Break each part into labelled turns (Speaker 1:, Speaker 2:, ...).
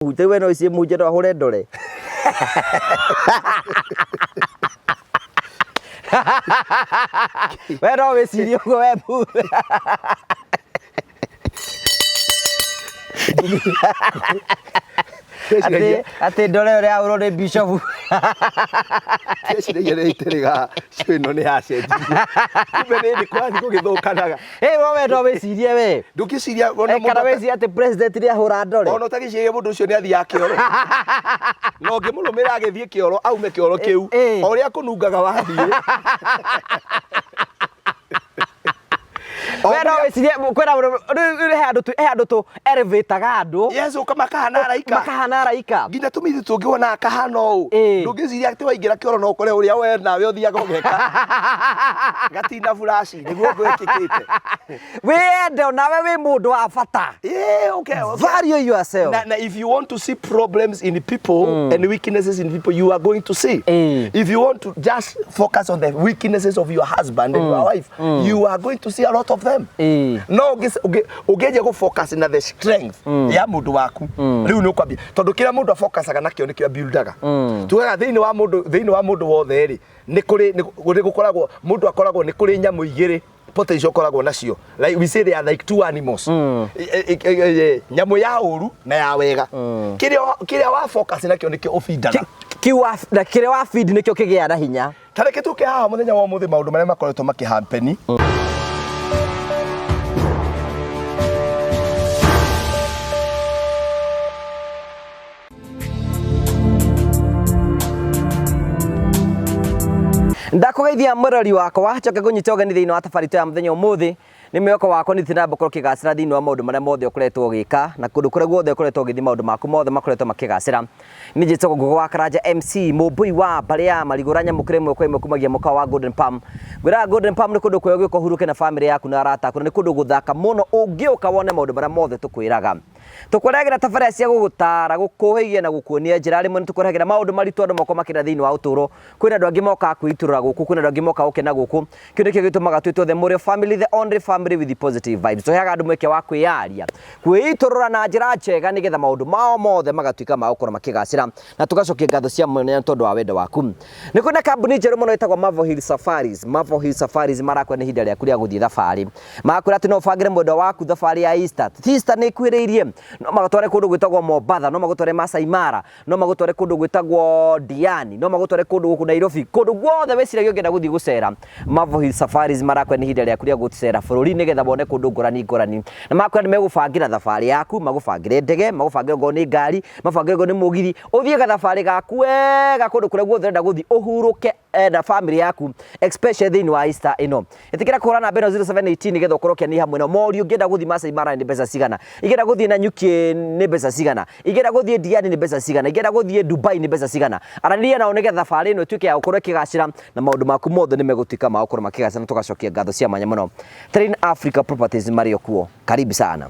Speaker 1: Mũhunjia we no icie mũhunjia no ahũre ndore. We no wĩcirie ũguo we mũhunjia. Atĩ atĩ ndore ũrĩa ahũrwo nĩ bishop.
Speaker 2: Ndeciragia nĩ itĩrĩga show ĩno nĩ yacenjirie. Kumbe nĩ hĩndĩ kũrathiĩ gũgĩthũkanaga.
Speaker 1: Ĩ we no wĩcirie we.
Speaker 2: Ndũngĩciria ona
Speaker 1: Eh, kana
Speaker 2: mũndũ
Speaker 1: wĩcirie atĩ president nĩ ahũra ndore.
Speaker 2: ona ũtagĩciria mũndũ ũcio nĩ athiaga kĩoro. Na ũngĩmũrũmĩrĩra agĩthiĩ kĩoro aume kĩoro kĩu
Speaker 1: Eh, eh.
Speaker 2: o ũrĩa kũnungaga wathiĩ. O
Speaker 1: We no
Speaker 2: ũrĩa-
Speaker 1: wĩcirie kwĩna rĩu he andũ he andũ tũ elevate-aga andũ
Speaker 2: Yes, ũka makahana araika.
Speaker 1: makahana araika.
Speaker 2: Nginya tũmĩthĩ tũngĩ wonaga kahana ũũ.
Speaker 1: Eh.
Speaker 2: Ndũngĩciria atĩ waingĩra kĩoro no ũkore ũrĩa we nawe ũthiaga ũgeka. Gatina flash nĩguo gwĩkĩkĩte.
Speaker 1: Wĩyende onawe wĩ mũndũ wa bata.
Speaker 2: Yeah, okay.
Speaker 1: Value yourself.
Speaker 2: Na, if you want to see problems in people and weaknesses in people, you are going to see.
Speaker 1: Eh.
Speaker 2: If you want to just focus on the weaknesses of your husband and your wife, you are going to see a lot of them.
Speaker 1: Eh.
Speaker 2: No ũngĩanjia gũ focus na the strength ya mũndũ waku rĩu nĩ ũkwambia tondũ kĩrĩa mũndũ afocusaga nakĩo nĩkĩo abuildaga. Tugaga thĩinĩ wa mũndũ thĩinĩ wa mũndũ wothe rĩ nĩ kũrĩ nĩ gũkoragwo mũndũ akoragwo nĩ kũrĩ nyamũ igĩrĩ potential ũkoragwo nacio, like we say they are like two animals. Nyamũ ya ũru na ya wega. Kĩrĩa kĩrĩa wa focus nakĩo nĩkĩo ũbindaga.
Speaker 1: Kiu wa na kĩrĩa wa feed nĩkĩo kĩgĩaga na hinya.
Speaker 2: Ta reke tũke haha mũthenya wa ũmũthĩ maũndũ marĩa makoretwo makĩhampeni.
Speaker 1: Ndakũgeithia mwĩrori wakwa, njoke ngũnyite ũgeni thĩinĩ wa tabarĩra ya mũthenya ũmũthĩ. Nĩ mwĩhoko wakwa nĩ na gũkorwo ũkĩgacĩra thĩinĩ wa maũndũ marĩa mothe ũkoretwo ũgĩka na kũndũ kũrĩa guothe ũkoretwo ũgĩthiĩ, maũndũ maku mothe makoretwo makĩgacĩra. Nĩ njĩtagwo Ngũgĩ wa Karanja MC mũmbũi wa mbarĩ ya marigũra nyamũkĩre ĩmwe kwa ĩmwe kumagia mũkawa wa Golden Palm. Ngwĩraga Golden Palm nĩ kũndũ kwega ũgĩũka ũhurũke na bamĩrĩ yaku na arata aku, na nĩ kũndũ gũthaka mũno ũngĩũka wone maũndũ marĩa mothe tũkwĩraga. Tũkũrehagĩra tabarĩra cia gũgũtara, gũkũhĩgia na gũkuonia njĩra. Rĩmwe nĩ tũkũrehagĩra maũndũ maritũ andũ moka makĩra thĩinĩ wa ũtũũro. Kwĩna andũ angĩ mokaga kwĩitũrũra gũkũ, kwĩna andũ angĩ mokaga gũkena gũkũ. Kĩu nĩkĩo gĩtũmaga twĩtwo The Mũrĩo Family, the only family with the positive vibes. Tũheaga andũ mweke wa kwĩyaria, kwĩitũrũra na njĩra njega nĩgetha maũndũ mao mothe magatuĩka ma gũkorwo makĩgacĩra, na tũgacokia ngatho cia mwanya tondũ wa wendo waku. Nĩ kwĩna kambuni njerũ mũno ĩtagwo Marvel Hill Safaris. Marvel Hill Safaris marakwĩra nĩ ihinda rĩaku rĩa gũthiĩ thabarĩ. Marakwĩra atĩ no ũbangĩre mwendwa waku thabarĩ ya Easter. Easter nĩ ĩkuhĩrĩirie. No magũtware kũndũ gwĩtagwo Mombatha, no magũtware Masai Mara, no magũtware kũndũ gwĩtagwo Diani, no magũtware kũndũ gũkũ Nairobi, kũndũ guothe wĩciragia ũngĩenda gũthiĩ gũcera. Marvel Hill Safaris marakwĩra nĩ ihinda rĩaku rĩa gũcera bũrũri nĩgetha wone kũndũ ngũrani ngũrani. Na marakwĩra nĩ megũbangĩra thabarĩ yaku, magũbangĩre ndege, magũbangĩre okorwo nĩ ngari, mabangĩre okorwo nĩ mũgithi, ũthiĩ gathabarĩ gaku wega kũndũ kũrĩa guothe ũrenda gũthiĩ, ũhurũke na family yaku, especially thĩinĩ wa Easter ĩno. Ĩtĩkĩra kũhũra namba ĩno 0718 nĩgetha ũkorwo ũkĩanĩrĩra hamwe nao. Morio ũngĩenda gũthiĩ Masai Mara nĩ mbeca cigana, ingĩenda gũthiĩ Nanyuki nĩ mbeca cigana, ingĩenda gũthiĩ Diani nĩ mbeca cigana, ingĩenda gũthiĩ Dubai nĩ mbeca cigana. Aranĩria nao nĩgetha thabarĩ ĩno ĩtuĩke ya gũkorwo ĩkĩgacĩra na maũndũ maku mothe nĩ megũtuĩka ma gũkorwo makĩgacĩra, na tũgacokia ngatho cia mwanya mũno. Train Africa Properties marĩ o kuo. Karibu sana.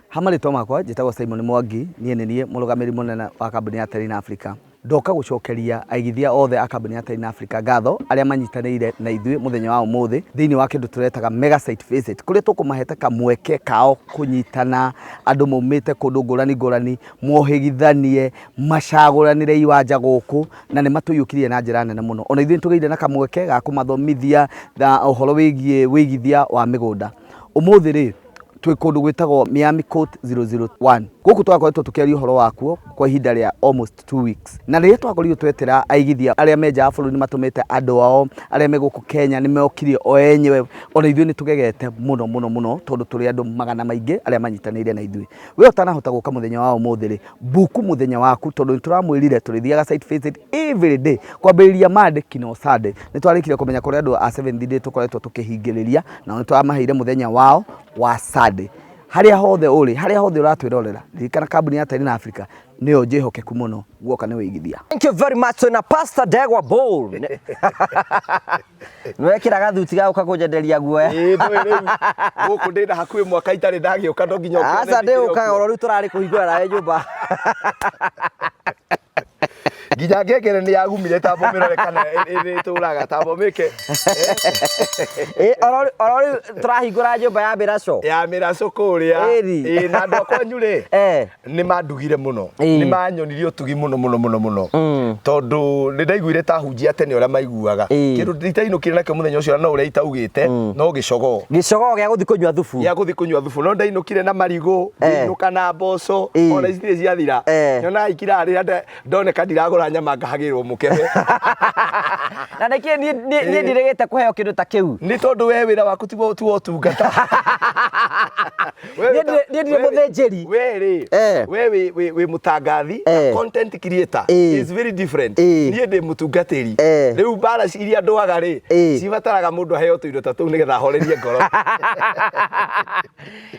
Speaker 3: Ha marĩtwa makwa njĩtagwo Simon Mwangi, niĩ nĩ niĩ mũrũgamĩrĩri mũnene wa kambuni ya Terrain Africa. Ndoka gũcokeria aigithia othe a kambuni ya Terrain Africa ngatho arĩa manyitanĩire na ithuĩ mũthenya wa ũmũthĩ thĩinĩ wa kĩndũ tũretaga mega site visit, kũrĩa tũkũmahete kamweke kao kũnyitana, andũ maumĩte kũndũ ngũrani ngũrani, mohĩgithanie, macagũranĩre iwanja gũkũ, na nĩ matũiyũkirie na njĩra nene mũno. Ona ithuĩ nĩ tũgĩire na kamweke ga kũmathomithia na ũhoro wĩgiĩ wĩigithia wa mĩgũnda. Ũmũthĩ rĩ, twĩ kũndũ gwĩtagwo Miami Court 001. Gũkũ twakoretwo tũkĩaria ũhoro wakuo kwa ihinda rĩa almost 2 weeks, na rĩrĩa twakorirwo twetĩra aigithia arĩa me nja wa bũrũri, nĩ matũmĩte andũ ao arĩa me gũkũ Kenya nĩ mokire o enyewe. Ona ithuĩ nĩ tũgegete mũno mũno mũno tondũ tũrĩ andũ magana maingĩ arĩa manyitanĩire na ithuĩ. We ũtanahota gũka mũthenya wa ũmũthĩ rĩ, buku mũthenya waku, tondũ nĩ tũramwĩrire tũrĩthiaga site visit every day kwambĩrĩria Monday kinya Sunday. Nĩ twarĩkire kũmenya kũrĩ andũ a seventh day tũkoretwo tũkĩhingĩrĩria, nao nĩ tũramaheire mũthenya wao wa Sunday. Harĩa hothe ũrĩ, harĩa hothe ũratwĩrorera, ririkana kambuni ya Terrain Africa nĩyo njĩhokeku mũno guoka nĩ wĩigithia.
Speaker 1: Thank you very much. Twĩna Pastor Ndegwa Bull. Nĩwekĩra gathuti ga gũka kũnyenderia guoya.
Speaker 2: Ĩĩ, ndũĩ rĩu gũkũ ndĩna hakuhĩ mwaka itarĩ ndagĩũka, no nginya ũkĩone
Speaker 1: Aca
Speaker 2: ndikĩrĩ
Speaker 1: ndĩũkaga
Speaker 2: okuo.
Speaker 1: oro rĩu tũrarĩ kũhingũra nawe nyũmba.
Speaker 2: Nginya ngengere nĩ yagumire tambo mĩrore kana ĩrĩtũraga tambo mĩke.
Speaker 1: Ĩ, oro rĩu tũrahingũra nyũmba ya mĩraco.
Speaker 2: Ya mĩraco kũrĩa.
Speaker 1: Ĩri.
Speaker 2: Ĩ, na andũ a kwanyu rĩ, nĩ mandugire mũno. Nĩ manyonirie ũtugi mũno mũno mũno mũno. Tondũ nĩ ndaiguire ta hunjia tene ũrĩa maiguaga. Kĩndũ itainũkire nakĩo mũthenya ũcio na no ũrĩa itaugĩte no gĩcogoo.
Speaker 1: Gĩcogoo gĩa gũthiĩ kũnyua thubu.
Speaker 2: Gĩa gũthiĩ kũnyua thubu. No ndainũkire na marigũ, ngĩinũka na mboco, ona ici ciathira. Nyonaga ikiraga rĩrĩa ndoneka ndiragũra nyama ngahagĩrwo mũkebe.
Speaker 1: Na nĩkĩ niĩ ndirĩgĩte kũheo kĩndũ ta kĩu?
Speaker 2: Nĩ tondũ we wĩra waku ti wa ũtungata.
Speaker 1: Niĩ ndirĩ mũthĩnjĩri.
Speaker 2: We rĩ, we wĩ mũtangathi, content creator is very different. Niĩ ndĩ mũtungatĩri. Rĩu mbara iria ndwaga rĩ, cibataraga mũndũ aheo tũindo ta tũu nĩgetha ahorerie ngoro.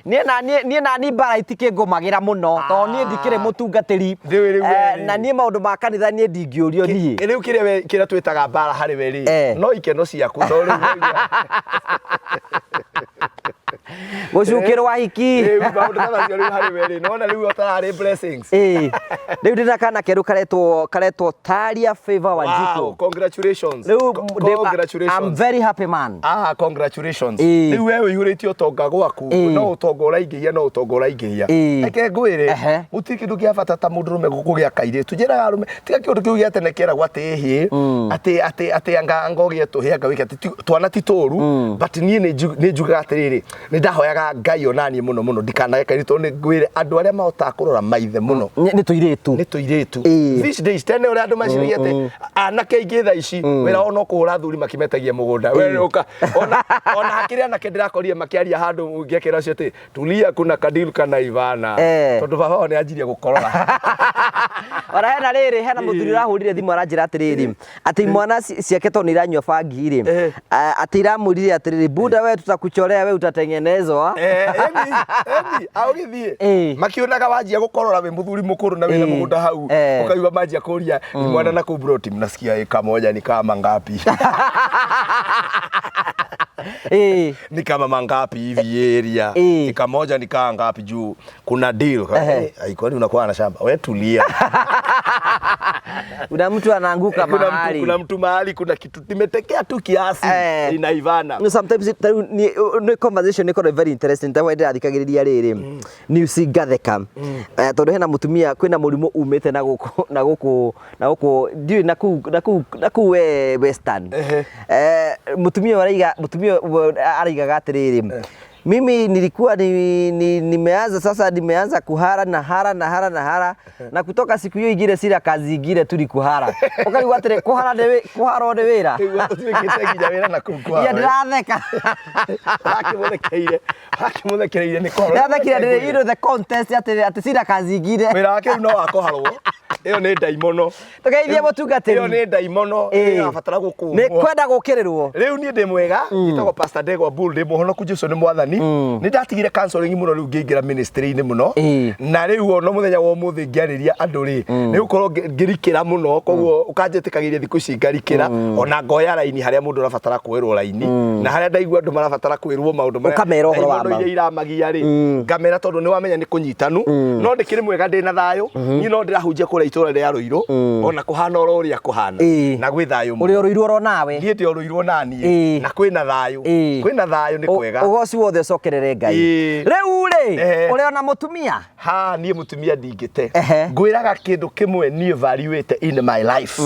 Speaker 1: Niĩ na niĩ niĩ na niĩ mbara itikĩngũmagĩra mũno tondũ niĩ ndikĩrĩ mũtungatĩri.
Speaker 2: Ndĩũĩ rĩu we rĩ.
Speaker 1: Na niĩ maũndũ ma kanitha niĩ ndingĩũrio niĩ.
Speaker 2: Rĩu kĩrĩa we kĩrĩa twĩtaga mbara harĩ we rĩ, no ikeno ciaku tondũ rĩu waigua.
Speaker 1: Gũcukĩrwo ahiki.
Speaker 2: Rĩu maũndũ ta macio rĩu harĩ we rĩ, nĩwona rĩu ũtararĩ blessings.
Speaker 1: Ĩĩ. Rĩu ndĩna kana kerũ karetwo Taria Favor Wanjiku.
Speaker 2: Wow, congratulations.
Speaker 1: Rĩu
Speaker 2: Congratulations.
Speaker 1: I'm very happy man.
Speaker 2: Ah, congratulations.
Speaker 1: Ĩĩ.
Speaker 2: Rĩu we ũihũrĩtie ũtonga gwaku, no ũtonga ũraingĩhia, no ũtonga ũraingĩhia. Reke ngwĩre, gũtirĩ kĩndũ kĩa bata ta mũndũrũme kũgĩa kairĩtu. Njĩraga arũme, tiga kĩũndũ kĩu gĩa tene kĩeragwo atĩ ĩhĩ, atĩ atĩ atĩ anga ũgĩe tũhĩ anga wĩke atĩ twana ti tũru, but niĩ nĩ njugaga atĩrĩrĩ, nĩ ndahoyaga Ngai ona niĩ mũno mũno ndikanage kairĩtu, tondũ nĩ ngwĩre andũ arĩa mahotaga kũrora maithe mũno
Speaker 1: Nĩ tũirĩtu.
Speaker 2: Nĩ tũirĩtu. These days, tene ũrĩa andũ meciragia atĩ anake aingĩ thaa ici wĩra wao no kũhũra athuri makĩmetagia mũgũnda. We ũka ona hakĩrĩ anake ndĩrakorire makĩaria handũ ngĩakĩra ũcio atĩ tulia kuna kadilu kana ivana, tondũ baba wao nĩ anjirie gũkorora.
Speaker 1: Ona hena rĩrĩ, hena mũthuri ũrahũrire thimũ aranjĩra atĩrĩrĩ, atĩ imwana ciake tondũ nĩ iranyua bangi rĩ, atĩ iramwĩrire atĩrĩrĩ, buda we tutakuchorea we utatengenezwa.
Speaker 2: Eni, eni, aũgĩthiĩ makĩonaga wanjia gũkorora wĩ mũthuri mũkũrũ na wĩna mũgũnda hau, ũkaigua manjia kũria imwana na kũu broti, mnasikia eka moja ni kama ngapi? Ni kama mangapi hivi area? Eka moja ni kama ngapi juu kuna deal. Kwani unakuwa na shamba? We tulia.
Speaker 1: Kuna mtu anaanguka mahali.
Speaker 2: Kuna mtu mahali, kuna kitu nimetekea tu kiasi inaivana.
Speaker 1: No, sometimes ni conversation ni korwo very interesting ta wende athikagiriria riri. News ngatheka. Tondu hena mutumia kwina murimu umite na guku na guku na guku ndiui na ku na ku na ku western. Mutumia araiga mutumia araigaga atiriri. Mimi nilikuwa nimeanza sasa nimeanza kuhara na hara na hara na hara na kutoka siku hiyo ingine sira kazi ingine tuli kuhara. Ukarigwo atĩrĩ, kũhara nĩ kũharwo nĩ wĩra.
Speaker 2: Ũtuĩkĩte nginya wĩra na kũu kwao.
Speaker 1: Ia ndĩratheka.
Speaker 2: Wakĩmũthekeire, wakĩmũthekereire nĩ kũharwo.
Speaker 1: Ndĩrathekire ndĩrĩ you know the contest atĩ sira kazi ingine.
Speaker 2: Wĩra wake rĩu no wa kũharwo. Ĩyo nĩ ndaimono.
Speaker 1: Tũgeithie mũtungatĩri.
Speaker 2: Ĩyo nĩ ndaimono ĩrabatara gũkũmwo.
Speaker 1: Nĩ kwenda gũkĩrĩrwo.
Speaker 2: Rĩu niĩ ndĩ mwega, njĩtagwo Pastor Ndegwa Bull, ndĩ mũhonoku, Jesũ nĩ mwathani. Nĩ ndatigire counseling mũno rĩu ngĩingĩra ministry-inĩ mũno. Na rĩu ona mũthenya wa ũmũthĩ ngĩarĩria andũ rĩ, nĩ gũkorwo ngĩrikĩra mũno, koguo ũkanjĩtĩkagĩria thikũ ici ngarikĩra, ona ngoya raini harĩa mũndũ arabatara kuoerwo raini, na harĩa ndaigua andũ marabatara kwĩrwo maũndũ marĩa
Speaker 1: Ũkamera ũhoro wa
Speaker 2: ndaimono
Speaker 1: ma.
Speaker 2: iria iramagia rĩ, ngamera tondũ nĩ wamenya nĩ kũnyitanu, no ndĩkĩrĩ mwega ndĩna thayũ, niĩ no ndĩrahunjia kũrĩa itũra rĩa Rũirũ, ona kũhana oro ũrĩa kũhana, na gwĩ thayũ mũno.
Speaker 1: Ũrĩ o Rũirũ oro nawe.
Speaker 2: Niĩ ndĩ o Rũirũ naniĩ, na kwĩna thayũ. Kwĩna thayũ nĩ kwega.
Speaker 1: Ũgoci wothe ũcokerere Ngai. Rĩu rĩ, ũrĩ ona mũtumia?
Speaker 2: Ha, niĩ mũtumia ndingĩte. Ngwĩraga kĩndũ kĩmwe niĩ valuĩte in my life.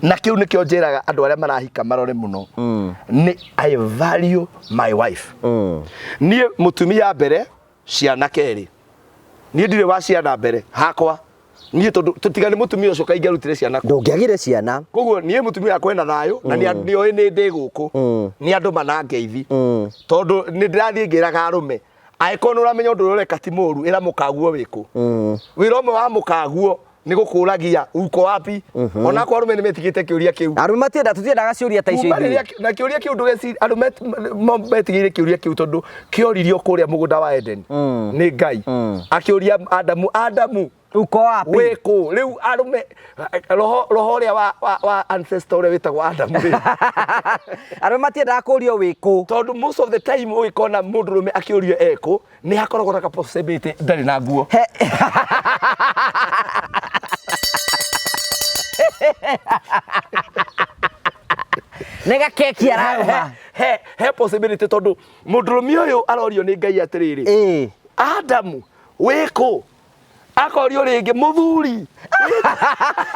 Speaker 2: Na kĩu nĩkĩo njĩraga andũ arĩa marahika marore mũno. Nĩ I value my wife. Niĩ mũtumia mbere, ciana kerĩ. Niĩ ndirĩ wa ciana mbere hakwa. Niĩ tondũ tũtiga nĩ mũtumia ũcio kaingĩ arutire ciana kũ.
Speaker 1: Ndũngĩagire ciana.
Speaker 2: Koguo niĩ mũtumia wakwa ena thayũ na nĩoĩ nĩ ndĩ gũkũ. Nĩ andũ manangeithi. Tondũ nĩ ndĩrathiĩ ngĩraga arũme. Angĩkorwo nĩ ũramenya ũndũ ũrĩa ũreka ti mũũru, ĩra mũkaguo wĩkũ. Wĩra ũmwe wa mũkaguo nĩ gũkũragia uko wapi. Ona kwa arũme nĩ metigĩte kĩũria kĩu.
Speaker 1: Arũme matienda, tũtiendaga ciũria ta icio
Speaker 2: Kuma
Speaker 1: ithuĩ.
Speaker 2: rĩrĩa na kĩũria kĩu ndũgeci, arũme metigĩire kĩũria kĩu tondũ kĩoririo kũrĩa mũgũnda wa Eden. Nĩ Ngai. Akĩũria Adamu, Adamu,
Speaker 1: Uko wapi?
Speaker 2: Wĩkũ? Rĩu arũme, roho ũrĩa wa ancestor ũrĩa wĩtagwo Adamu rĩ.
Speaker 1: Arũme matiendaga kũũrio wĩkũ.
Speaker 2: Tondũ most of the time ũgĩkona mũndũrũme akĩũrio ekũ, nĩ hakoragwo na ka possibility ndarĩ na nguo.
Speaker 1: Nĩ gakeki ararũma.
Speaker 2: He possibility tondũ mũndũrũme ũyũ arorio nĩ Ngai atĩrĩrĩ, Adamu wĩkũ? Akorio rĩngĩ mũthuri.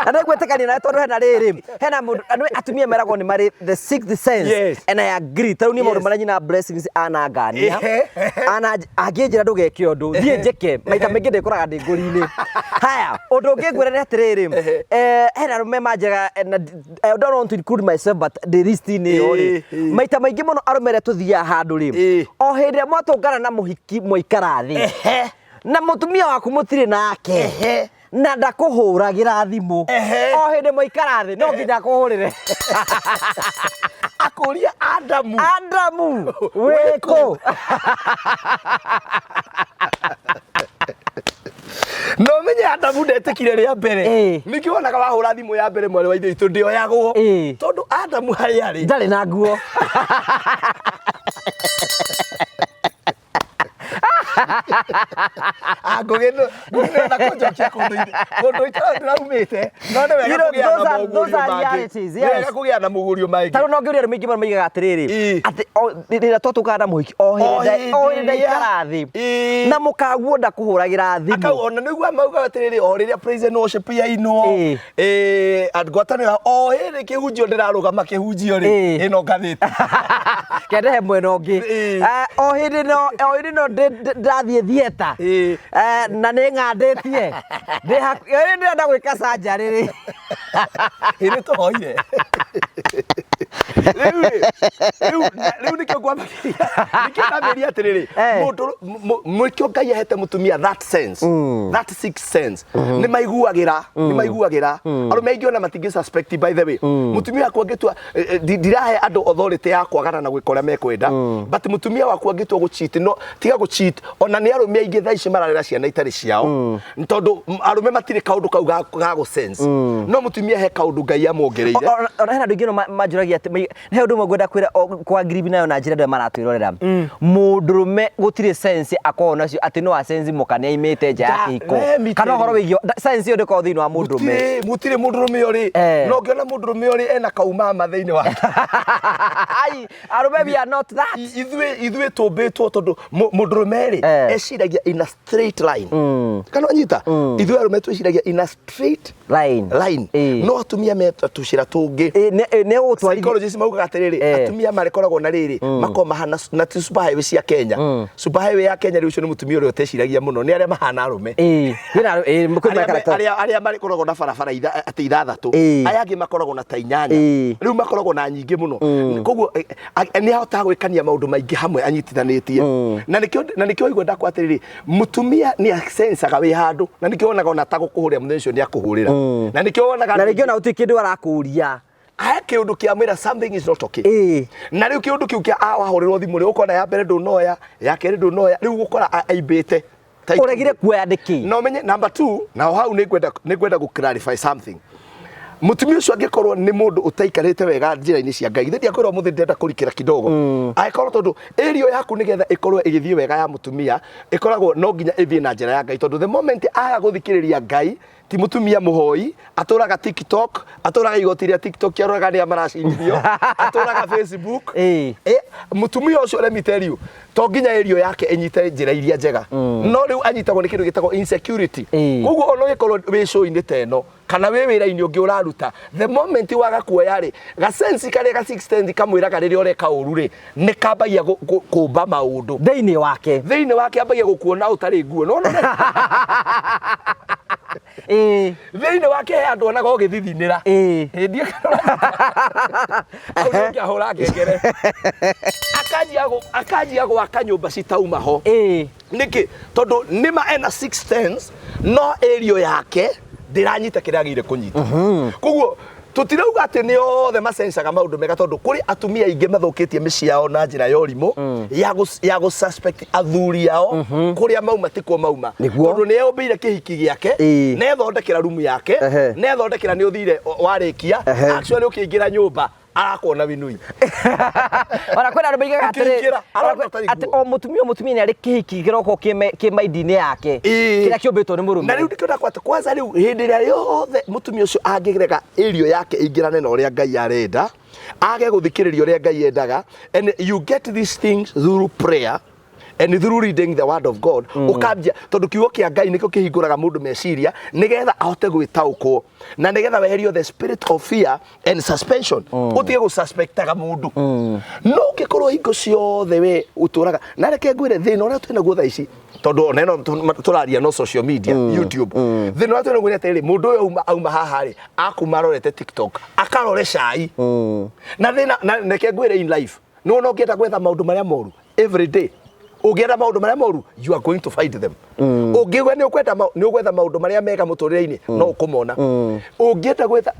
Speaker 1: Na nĩ ngwĩtĩkania nawe tondũ hena rĩrĩ, hena mũndũ nĩ atumia meragwo nĩ marĩ the sixth sense.
Speaker 2: Yes.
Speaker 1: And I agree. Tarĩu niĩ maũndũ marĩa nyina Blessings anangania, ana angĩnjĩra ndũgeke ũndũ, thiĩ njĩke, maita maingĩ ndĩkoraga ndĩ ngũri-inĩ. Haya, ũndũ ũngĩ ngwĩra nĩ atĩrĩrĩ, hena arũme manjĩraga, na I don't want to include myself but ndĩ list-inĩ ĩyo rĩ, maita maingĩ mũno arũme arĩa tũthiaga handũ rĩ, o hĩndĩ ĩrĩa mwatũngana na mũhiki mwaikara thĩ, na mũtumia waku mũtirĩ nake, na ndakũhũragĩra thimũ, o hĩndĩ mwaikara thĩ no nginya akũhũrĩre.
Speaker 2: Akũria Adamu.
Speaker 1: Adamu wĩkũ?
Speaker 2: No menye Adamu ndetĩkire rĩa mbere. Nĩkĩo wonaga wahũra thimũ ya mbere mwarĩ wa ithe witũ ndĩoyagwo. Tondũ Adamu harĩa arĩ
Speaker 1: ndarĩ na nguo.
Speaker 2: Ngũgĩ nĩ kũnjokia kũndũ itara ndĩraumĩte. No nĩ wega kũgĩa na
Speaker 1: Those
Speaker 2: mogũrio
Speaker 1: are
Speaker 2: mangĩ.
Speaker 1: realities,
Speaker 2: Nĩ wega
Speaker 1: yes.
Speaker 2: kũgĩa na mogũrio mangĩ.
Speaker 1: Tarĩu no ngĩũria arũme aingĩ mũno maigaga atĩrĩrĩ, atĩ rĩrĩa twatũngana na mũhiki, o hĩndĩ ndaikara thĩ, na mũkaguo ndakũhũragĩra thimũ.
Speaker 2: Akau ona nĩguo maugaga atĩrĩrĩ, o rĩrĩa praise and worship yainwo, ngwatanĩro, o hĩndĩ kĩhunjio ndĩrarũgama kĩhunjio rĩ, ĩno ngathĩti.
Speaker 1: Kendehe mwena ũngĩ. O hĩndĩ no, o hĩndĩ no ndĩrathiĩ theatre. Na nĩ ng'andĩtie. Ndĩ hakuhĩ, o hĩndĩ ndĩrenda gwĩka surgery rĩ.
Speaker 2: Ĩrĩ tũhoire. Rĩu rĩ, rĩu nĩkĩo ngwambagĩrĩria, nĩkĩo ndambĩrĩria atĩrĩrĩ, mũndũ, nĩkĩo Ngai ahete mũtumia that sense, that sixth sense. Nĩ maiguagĩra, nĩ maiguagĩra. Arũme aingĩ ona matingĩ suspect by the way. Mũtumia waku angĩtua, ndirahe andũ authority ya kwagana na gwĩka ũrĩa mekwenda, but mũtumia waku angĩtua gũ cheat, no tiga gũ cheat, ona nĩ arũme aingĩ thaa ici mararera ciana itarĩ ciao, tondũ arũme matirĩ kaũndũ kau ga gũ sense. No mũtumia he kaũndũ Ngai amuongereire.
Speaker 1: Ona hena andũ aingĩ mũno manjũragia atĩ, he ũndũ ũmwe ngwenda kwĩra kwa ngiribi nayo na njĩra andũ aya maratwĩrorera. Mũndũrũme gũtirĩ sense akoragwo nacio atĩ no asense mũka nĩ aimĩte nja ya kĩhiko.
Speaker 2: Let me
Speaker 1: Kana
Speaker 2: tell
Speaker 1: ũhoro
Speaker 2: you.
Speaker 1: wĩgiĩ sense ĩyo ndĩkoragwo thĩinĩ wa mũndũrũme.
Speaker 2: Gũtirĩ, gũtirĩ mũndũrũme ũrĩ. No ũngĩona mũndũrũme ũrĩ ena kaumama thĩinĩ wake.
Speaker 1: Ai, arũme we are not that.
Speaker 2: Ithuĩ tũmbĩtwo tondũ mũndũrũme rĩ, eciragia in a straight line. Kana wanyita? Ithuĩ arũme twĩciragia in a straight
Speaker 1: line.
Speaker 2: Line. No atumia me tũcĩra tũngĩ.
Speaker 1: Nĩ ũgũtwarithia.
Speaker 2: Psychologists maugaga atĩrĩrĩ, atumia marĩkoragwo na rĩrĩ, makoragwo mahana na ti super highway cia Kenya. Super highway ya Kenya rĩu ũcio nĩ mũtumia ũrĩa ũteciragia mũno, nĩ arĩa mahana arũme.
Speaker 1: Kwĩna kwĩ
Speaker 2: Arĩa
Speaker 1: makarata.
Speaker 2: arĩa marĩkoragwo na barabara atĩ ithathatũ. Aya angĩ makoragwo na ta inyanya. Rĩu makoragwo na nyingĩ mũno. Koguo nĩ ahotaga gwĩkania maũndũ maingĩ hamwe anyitithanĩtie. Na nĩkĩo waigua ndakwa atĩrĩrĩ, mũtumia nĩ asensaga wĩ handũ, na nĩkĩo wonaga ona atagũkũhũrĩra mũthenya ũcio nĩ akũhũrĩra. Na nĩkĩo wonaga
Speaker 1: Na rĩngĩ ona gũtirĩ kĩndũ arakũria.
Speaker 2: He kĩũndũ kĩa mwĩra something is not okay. Na rĩu kĩũndũ kĩu kĩa wahũrĩrwo thimũ rĩ, ũkona ya mbere ndũnoya, ya kerĩ ndũnoya, rĩu ũgũkora aimbĩte. Ta itumbĩ.
Speaker 1: Ũregire kuoya nĩkĩ?
Speaker 2: Na ũmenye number 2, na hau nĩ ngwenda gũ clarify something. Mũtumia ũcio angĩkorwo nĩ mũndũ ũtaikarĩte wega njĩra-inĩ cia Ngai, githĩ ndiakwĩra ũmũthĩ ndĩrenda kũrikĩra kidogo. Angĩkorwo tondũ area yaku nĩgetha ĩkorwo ĩgĩthiĩ wega ya mũtumia, ĩkoragwo no nginya ĩthiĩ na njĩra ya Ngai, tondũ the moment aga gũthikĩrĩria Ngai, ti mũtumia mũhoi, atũraga TikTok, atũraga igoti rĩa TikTok, aroraga nĩa maracindithio, atũraga Facebook. Mũtumia ũcio let me tell you, to nginya area yake ĩnyite njĩra iria njega. No rĩu anyitagwo nĩ kĩndũ gĩtagwo insecurity. Koguo ona ũngĩkorwo wĩ show-inĩ ta ĩno, kana wĩ wĩra-inĩ ũngĩ ũraruta, the moment waga kuoya rĩ, ga sense karĩa ga sixth sense kamwĩraga rĩrĩa ũreka ũru rĩ, nĩ kambagia kũmba maũndũ.
Speaker 1: Thĩinĩ wake.
Speaker 2: Thĩinĩ wake ambagia gũkuona ũtarĩ nguo. No, no, no. Thĩinĩ wake he andũ onaga ũgĩthithinĩra. Hĩndĩ ĩyo hau nĩ ũngĩahũra ngengere. Akanjia gwaka nyũmba citauma ho. Nĩkĩ? Tondũ nĩma ena sixth sense, no area yake ndĩranyita kĩrĩa agĩrĩire kũnyita. Koguo tũtirauga atĩ nĩ othe macencaga maũndũ mega, tondũ kũrĩ atumia aingĩ mathũkĩtie mĩciĩ yao na njĩra ya ũrimũ, ya gũ suspect athuri ao, kũrĩa mauma tikuo mauma. Tondũ nĩ eyũmbĩire kĩhiki gĩake, nĩ ethondekera rumu yake, nĩ ethondekera nĩ ũthire warĩkia, actually ũkĩingĩra nyũmba Arakuona winui.
Speaker 1: Ona kwĩna andũ maigaga atĩrĩ
Speaker 2: Ũkĩingĩra, arona ũtarĩ
Speaker 1: atĩ
Speaker 2: nguo.
Speaker 1: o mũtumia o mũtumia nĩ arĩ kĩhiki kĩroko kĩ maindi-inĩ yake
Speaker 2: Ĩĩ.
Speaker 1: kĩrĩa kĩũmbĩtwo nĩ mũrũme.
Speaker 2: Na rĩu nĩkĩo ndakwata kwanza rĩu hĩndĩ ĩrĩa yothe mũtumia ũcio angĩrega ĩrio yake ĩingĩrane na ũrĩa Ngai arenda, age gũthikĩrĩria ũrĩa Ngai endaga, and you get these things through prayer and through reading the word of God. Ũkambia tondũ kiugo kĩa Ngai nĩkĩo kĩhingũraga mũndũ meciria nĩgetha ahote gwĩtaũkwo na nĩgetha weherio the spirit of fear and suspension, ũtige gũsuspectaga mũndũ. No ũngĩkorwo hingo ciothe we ũtũraga na reke ngwĩre thĩna ũrĩa twĩnaguo thaa ici, tondũ ona ĩno tũraria no social media, YouTube, thĩna ũrĩa twĩnaguo nĩ atĩrĩrĩ, mũndũ ũyũ auma haha rĩ, akuma arorete TikTok, akarore cai na thĩna. Na reke ngwĩre, in life nĩ wona ũngĩenda gwetha maũndũ marĩa moru every day, ũngĩenda maũndũ marĩa moru, you are going to find them. Ũngĩgwe nĩ ũkwenda nĩ ũgwetha maũndũ marĩa mega mũtũrĩre-inĩ, no ũkũmona. Ũngĩenda gwetha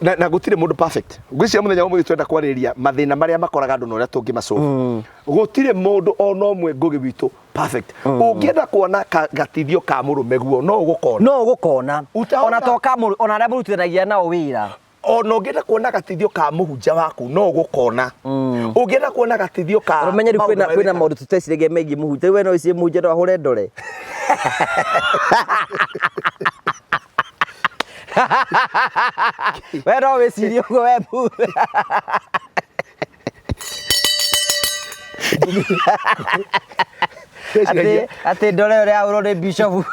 Speaker 2: na gũtirĩ mũndũ perfect. Ngwĩciria mũthenya wa ũmũthĩ twenda kwarĩrĩria mathĩna marĩa makoraga andũ na ũrĩa tũngĩmasolve. Gũtirĩ mũndũ ona ũmwe, Ngũgĩ witũ, perfect. Ũngĩenda kuona gatithio ka mũrũme guo, no ũgũkona.
Speaker 1: No ũgũkona.
Speaker 2: Utaona.
Speaker 1: Ona to ka mũrũ, ona arĩa mũrutithanagia nao wĩra.
Speaker 2: Ona ũngĩenda kuona gatithio ka mũhunjia waku, no ũgũkona. Ũngĩenda kuona gatithio ka
Speaker 1: Ũmenye rĩu
Speaker 2: maũndũ
Speaker 1: kwĩna
Speaker 2: marĩa
Speaker 1: kwĩna
Speaker 2: wĩkaga.
Speaker 1: Maũndũ tũteciragia megiĩ mũhunjia. Rĩu we no wĩcirie mũhunjia no ahũre ndore. We no wĩcirie ũguo we atĩ atĩ ndore ũrĩa ahũrwo nĩ bishop.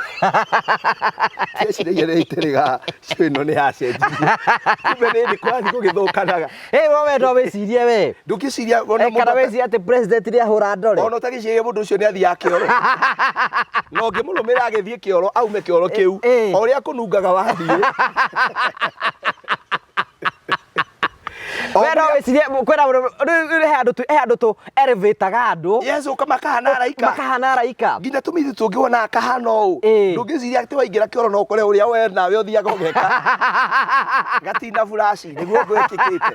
Speaker 2: Ndeciragia nĩ itĩrĩga cio ĩno nĩ yacenjirie, kumbe nĩ ndĩ kũrathiĩ gũgĩthũkanaga.
Speaker 1: Ĩ we no wĩcirie we.
Speaker 2: Ndũngĩciria ona
Speaker 1: Eh, kana
Speaker 2: mũndũ
Speaker 1: wĩcirie atĩ president nĩ ahũra ndore.
Speaker 2: Ona ũtagĩciria mũndũ ũcio nĩ athiaga kĩoro, na ũngĩmũrũmĩrĩra agĩthiĩ kĩoro, aume kĩoro kĩu, o ũrĩa kũnungaga wathiĩ. O
Speaker 1: We no
Speaker 2: ũrĩa-
Speaker 1: wĩcirie kwĩna rĩu he andũ tũ elevate-aga andũ.
Speaker 2: Yes, ũka makahana araika.
Speaker 1: Makahana araika.
Speaker 2: Nginya tũmĩthĩ tũngĩwona kahana ũũ, ndũngĩciria atĩ waingĩra kĩoro no ũkore ũrĩa we nawe ũthiaga ũgeka gatina buraci nĩguo gwĩkĩkĩte.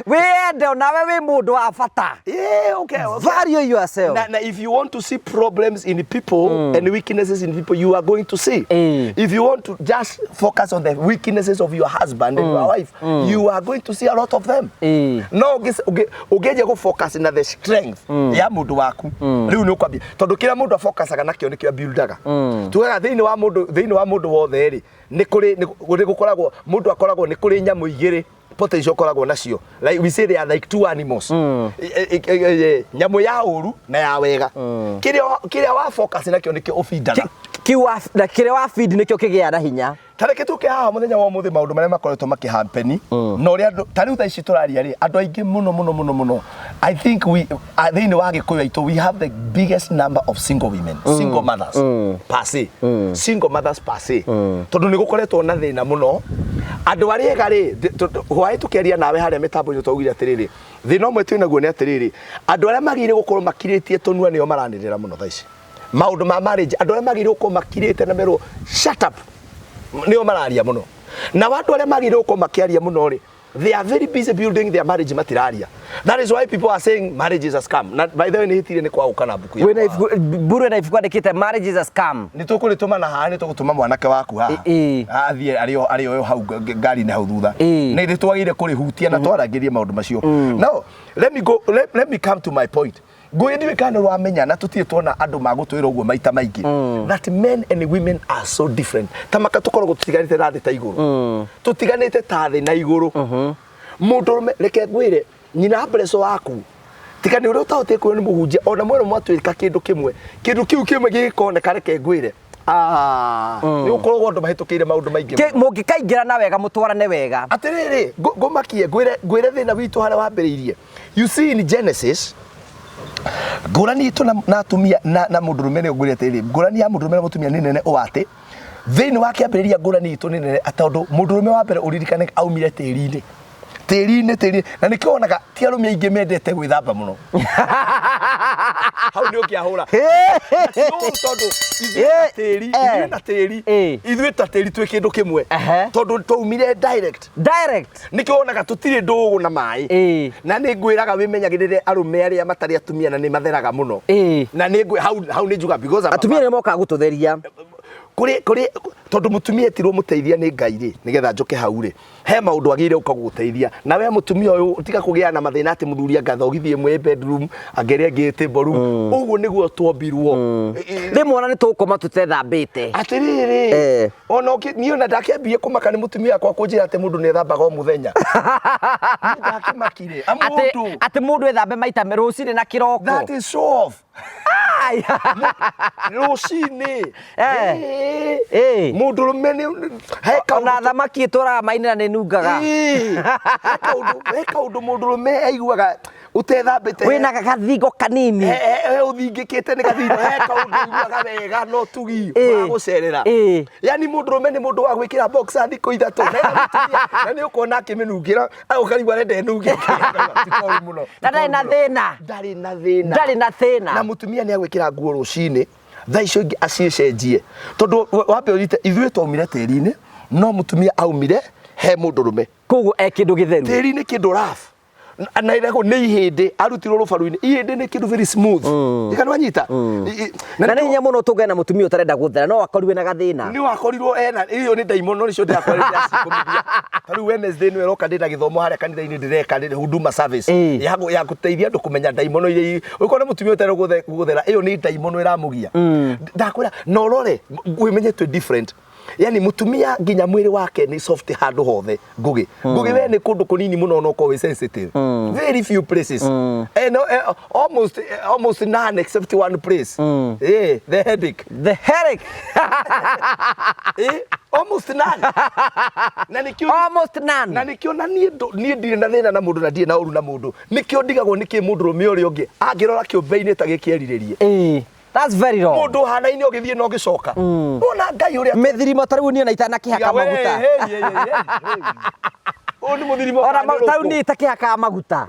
Speaker 1: Wĩyende onawe wĩ mũndũ wa bata.
Speaker 2: Yeah, okay.
Speaker 1: Value yourself.
Speaker 2: Na if you want to see problems in people and weaknesses in people, you are going to see. If you want to just focus on the weaknesses of your husband and your wife, you are going to see a lot of them. No ũngĩanjia gũ focus na the strength ya mũndũ waku, rĩu nĩ ũkwambia tondũ kĩrĩa mũndũ afocusaga nakĩo nĩkĩo abuildaga. Tugaga thĩinĩ wa mũndũ wothe rĩ, nĩ kũrĩ nĩ gũkoragwo mũndũ akoragwo nĩ kũrĩ nyamũ igĩrĩ potential ũkoragwo nacio, like we say they are like two animals. Nyamũ ya ũru na ya wega. Kĩrĩa wa focus nakĩo nĩkĩo ũbindaga.
Speaker 1: Kiu na kĩrĩa wa feed nĩkĩo kĩgĩaga na hinya.
Speaker 2: Ta reke tũke haha mũthenya wa ũmũthĩ, maũndũ marĩa makoretwo makĩhampeni na ũrĩa andũ ta rĩu thaa ici tũraria rĩ, andũ aingĩ mũno mũno mũno mũno, I think we thĩinĩ wa Gĩkũyũ aitũ, we have the biggest number of single women, single mothers per se, single mothers per se, tondũ nĩ gũkoretwo na thĩna mũno. Andũ arĩa ega rĩ, hwaĩ tũkĩaria nawe harĩa mĩtambo-inĩ twaugire atĩrĩrĩ, thĩna ũmwe twĩnaguo nĩ atĩrĩrĩ, andũ arĩa magĩrĩire gũkorwo makirĩtie tũnua nĩo maranĩrĩra mũno thaa ici maũndũ ma marriage. Andũ arĩa magĩrĩire gũkorwo makirĩte na merwo shut up nĩo mararia mũno, na andũ arĩa magĩrĩire gũkorwo makĩaria mũno rĩ, they are very busy building their marriage, matiraria. That is why people are saying marriage is a scam. Na by the way, nĩ hĩtire nĩ kwaũka na mbuku
Speaker 1: Wĩna ibuku mburu ĩna ibuku andĩkĩte "Marriage is a Scam".
Speaker 2: Nĩ tũkũrĩtũma na haha nĩ tũgũtũma mwanake waku haha athiĩ arĩ oyo hau ngari-inĩ hau thutha. Nĩ nĩ twagĩrĩire kũrĩhutia na twarangĩrie maũndũ macio. Now let me come to my point. Ngũĩ ndiũĩ kana nĩ ũramenya, na tũtirĩ tuona andũ magũtwĩra ũguo maita maingĩ, that men and women are so different, ta maka tũkoragwo tũtiganĩte na thĩ ta igũrũ, tũtiganĩte ta thĩ na igũrũ. Mũndũrũme, reke ngwĩre, nyina mbreco waku tiga nĩ ũrĩa ũtahotire kwĩrwo nĩ mũhunjia, ona mwero mwatuĩka kĩndũ kĩmwe, kĩndũ kĩu kĩmwe gĩgĩkoneka, reke ngwĩre, nĩ gũkoragwo andũ mahĩtũkĩire maũndũ maingĩ mũno.
Speaker 1: Mũngĩkaingĩrana wega, mũtwarane wega.
Speaker 2: Atĩrĩrĩ, ngũmakie ngwĩre thĩna witũ harĩa wambĩrĩirie. You see, in Genesis, ngũrani itũ na atumia na mũndũrũme nĩ ngwĩre atĩrĩrĩ, ngũrani ya mũndũrũme na mũtumia nĩ nene ũũ atĩ thĩinĩ wa kĩambĩrĩria ngũrani itũ nĩ nene, tondũ mũndũrũme wa mbere ũririkane aumire tĩri-inĩ, tĩri-inĩ, tĩri, na nĩkĩo wonaga ti arũme aingĩ mendete gwĩthamba mũno. Hau nĩ ũngĩahũra. Ti ũru, tondũ ithuĩ na tĩri, ithuĩ na tĩri, ithuĩ ta tĩri twĩ kĩndũ kĩmwe, tondũ twaumire direct.
Speaker 1: Direct.
Speaker 2: Nĩkĩo wonaga tũtirĩ ndũgũ na maĩ. Na nĩ ngwĩraga wĩmenyagĩrĩre arũme arĩa matarĩ atumia na nĩ matheraga mũno. Na nĩ ngwĩ hau hau nĩ njuga because I'm a
Speaker 1: Atumia nĩ mokaga gũtũtheria.
Speaker 2: Kũrĩ kũrĩ tondũ mũtumia etirwo mũteithia nĩ Ngai rĩ, nĩgetha njũke hau rĩ, he maũndũ agĩrĩire gũka gũgũteithia. Na we mũtumia ũyũ tiga kũgĩa na mathĩna atĩ mũthuri anga thogithie ĩmwe ĩ bedroom, anga ĩrĩa ĩngĩ ĩ table room. Ũguo nĩguo twombirwo.
Speaker 1: Rĩmwe ona nĩ tũgũkoma tũtethambĩte.
Speaker 2: Atĩrĩrĩ, ona ũkĩ niĩ ona ndakĩambie kũmaka nĩ mũtumia wakwa kũnjĩra atĩ mũndũ nĩ ethambaga o mũthenya. Niĩ ndakĩmakire. A
Speaker 1: Atĩ
Speaker 2: mũndũ.
Speaker 1: atĩ mũndũ ethambe maita rũcinĩ na kĩroko.
Speaker 2: That is show off.
Speaker 1: Ai.
Speaker 2: Rũcinĩ. Mũndũrũme nĩ he
Speaker 1: Ona
Speaker 2: kaũndũ
Speaker 1: thamaki ĩtũraga maĩ-inĩ na nĩ ĩnungaga.
Speaker 2: Ĩĩ. He kaũndũ he kaũndũ mũndũrũme aiguaga ũtethambĩte.
Speaker 1: Wĩna gathingo kanini.
Speaker 2: He ũthingĩkĩte nĩ gathingo he kaũndũ ũiguaga wega no tugi wa gũcerera. Yani mũndũrũme nĩ mũndũ wa gwĩkĩra boxer thikũ ithatũ na ena mũtumia na nĩ ũkuona akĩmĩnungĩra ũkarigwo arenda ĩnunge kĩ. Ti koru mũno.
Speaker 1: Na ndarĩ na thĩna.
Speaker 2: Ndarĩ na thĩna.
Speaker 1: Ndarĩ na thĩna.
Speaker 2: Na mũtumia nĩ agwĩkĩra nguo rũcinĩ thaa icio ingĩ aciĩcenjie tondũ wambe ũnyite ithuĩ twaumire tĩri-inĩ no mũtumia aumire he mũndũrũme.
Speaker 1: Koguo e kĩndũ gĩtheru.
Speaker 2: Tĩri nĩ kĩndũ rough na ĩragwo nĩ ihĩndĩ arutirwo rũbaru-inĩ. Ihĩndĩ nĩ kĩndũ very smooth. Ika nĩwanyita?
Speaker 1: Na nĩ hinya mũno tũgĩe na mũtumia ũtarenda gũthera no akorirwe na gathĩna.
Speaker 2: Nĩ wakorirwo ena ĩyo nĩ ndaimono nĩcio ndĩrakorirwo ndĩracikũmithia. Ta rĩu Wednesday nĩyo ĩroka ndĩna gĩthomo harĩa kanitha-inĩ ndĩreka ndĩ huduma service ya gũteithia andũ kũmenya ndaimono iria ũngĩkorwo nĩ mũtumia ũtarenda gũthera ĩyo nĩ ndaimono ĩramũgia. Ndakwĩra na ũrore wĩmenye twĩ different. Yani mutumia nginya mwĩrĩ wake nĩ soft handũ hothe. Ngugi Ngugi we nĩ kũndũ kũnini mũno no ũkorwo wĩ sensitive. Very few places. No, almost almost none except one place. The headache.
Speaker 1: The headache.
Speaker 2: Almost none. Na nĩkĩo
Speaker 1: almost none.
Speaker 2: Na nĩkĩo na niĩ niĩ ndirĩ na thĩna na mũndũ na ndirĩ na ũru na mũndũ. Nĩkĩo ndigagwo nĩkĩ mũndũrũme ũrĩa ũngĩ angĩrora kĩũmbe-inĩ ta gĩkĩerirĩrie.
Speaker 1: That's very wrong.
Speaker 2: Mundu hanaine ugithie na ugicoka. Wona Ngai uria
Speaker 1: mithirimo ta riu nie na itanakihaka maguta.
Speaker 2: Uyu ni muthirimo
Speaker 1: Ona ta riu nie itakihakaga maguta.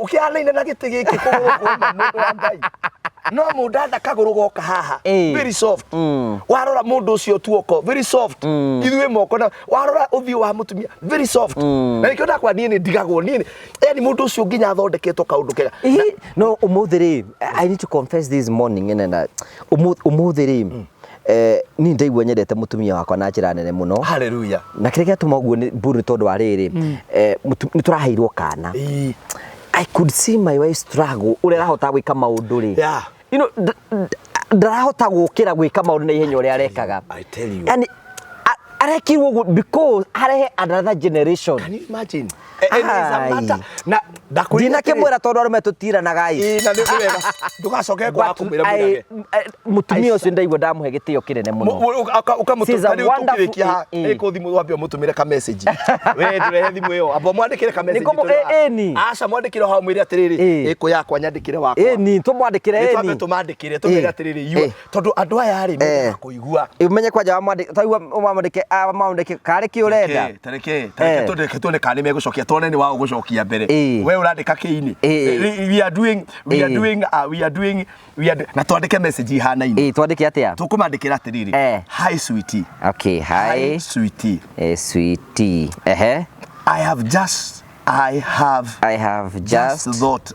Speaker 2: Ukihanaine na giti giki kuguru kuma mundu wa Ngai. No mundu anda kaguru goka haha. Very soft. Warora mundu ucio tuoko very soft. Ithuĩ moko na warora uthiũ wa mutumia very soft. Na nikio ndakwa nie ni ndigagwo nie. Yani mundu ucio nginya athondeketwo kaundu kega.
Speaker 1: No umuthi ri, I need to confess this morning and umuthi ri ni ndaigua nyendete mutumia wakwa na njira nene muno.
Speaker 2: Hallelujah.
Speaker 1: Na kĩrĩa gĩatũma ũguo nĩ mburu nĩ tondũ wa rĩrĩ, nĩ tũraheirwo kana. I could see my wife struggle ũrĩa arahota gwĩka maũndũ rĩ. You know, ndarahota gũkĩra gwĩka maũndũ na ihenya ũrĩa arekaga.
Speaker 2: I tell you.
Speaker 1: Yani arekirwo ũguo because arehe another generation.
Speaker 2: Can you imagine? Na
Speaker 1: ndinakĩmwĩra tondũ arũme tũtiranaga ĩ.
Speaker 2: Na nĩ wega. Ndũgacoke kwaga kũmwĩra mwĩrage.
Speaker 1: Mũtumia ũcio ndaigua ndamũhe gĩtĩo kĩnene mũno.
Speaker 2: Ũkamũtũkĩrĩkia ĩkũ thimũ wambe ũmũtũmĩre ka message. We ndũrehe thimũ ĩyo. Amba mwandĩkĩre ka message. Aca mwandĩkĩre hau mwĩre atĩrĩrĩ, ĩkũ yakwa nyandĩkĩre wakwa.
Speaker 1: Ĩni tũmwandĩkĩre ĩni.
Speaker 2: Twambe tũmandĩkĩre tũmwĩre atĩrĩrĩ, tondũ andũ aya rĩ mendaga kũigua.
Speaker 1: Ũmenye kwanja wamwandĩke taigua ũmwandĩke amwandĩke karĩ kĩ ũrenda.
Speaker 2: Tareke tareke tuone kana nĩ megũcokia tuone nĩ wa ũgũcokia mbere. We ũrandĩka kĩini. We are doing we are doing we are doing we are na twandĩke message ihanaine.
Speaker 1: Twandĩke atĩa?
Speaker 2: Tũkũmandĩkĩra atĩrĩrĩ. Hi sweetie.
Speaker 1: Okay, hi
Speaker 2: sweetie.
Speaker 1: Sweetie. Ehe.
Speaker 2: I have just thought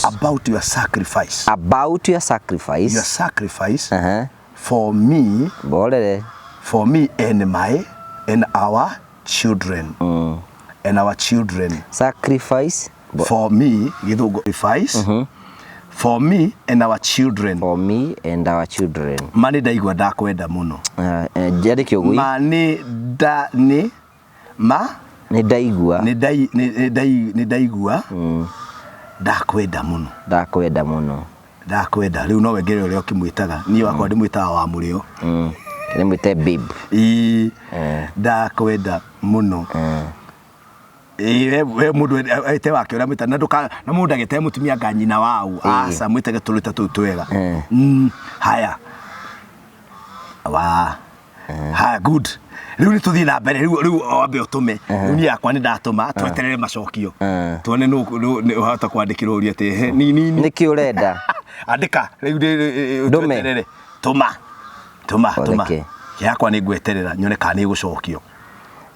Speaker 2: about your sacrifice.
Speaker 1: About your sacrifice.
Speaker 2: Your sacrifice. For me.
Speaker 1: Bolere.
Speaker 2: For me and my and our children. And our children.
Speaker 1: Sacrifice.
Speaker 2: For me, sacrifice. For me and our children.
Speaker 1: For me and our children.
Speaker 2: Mani ndaigua ndakwenda muno.
Speaker 1: Njandĩke ũguo.
Speaker 2: Mani nda ni ma
Speaker 1: nĩ ndaigua.
Speaker 2: Nĩ ndaigua ndakwenda muno.
Speaker 1: Ndakwenda muno.
Speaker 2: Ndakwenda. Rĩu no wengere ũrĩa ũkĩmwĩtaga. Niĩ wakwa ndĩmwĩtaga wa mũrĩo.
Speaker 1: Ndĩmwĩte babe.
Speaker 2: Ĩĩ. Ndakwenda mũno. Ĩĩ we mũndũ ete wake ũrĩa mwĩtaga na ndũka na mũndũ agĩte mũtumia nga nyina wau. Aca mwĩtage tũrĩta tũu twega. Haya. Wa. Haya good. Rĩu nĩ tũthiĩ na mbere rĩu rĩu wambe ũtũme. Rĩu niĩ yakwa nĩ ndatũma tweterere macokio. Tuone nũ ũhota kwandĩkĩrwo ũria atĩ ni ni
Speaker 1: nĩkĩ ũrenda.
Speaker 2: Andĩka rĩu tweterere. Tũma. Tũma tũma. Yakwa nĩ ngweterera nyone kana nĩ gũcokio.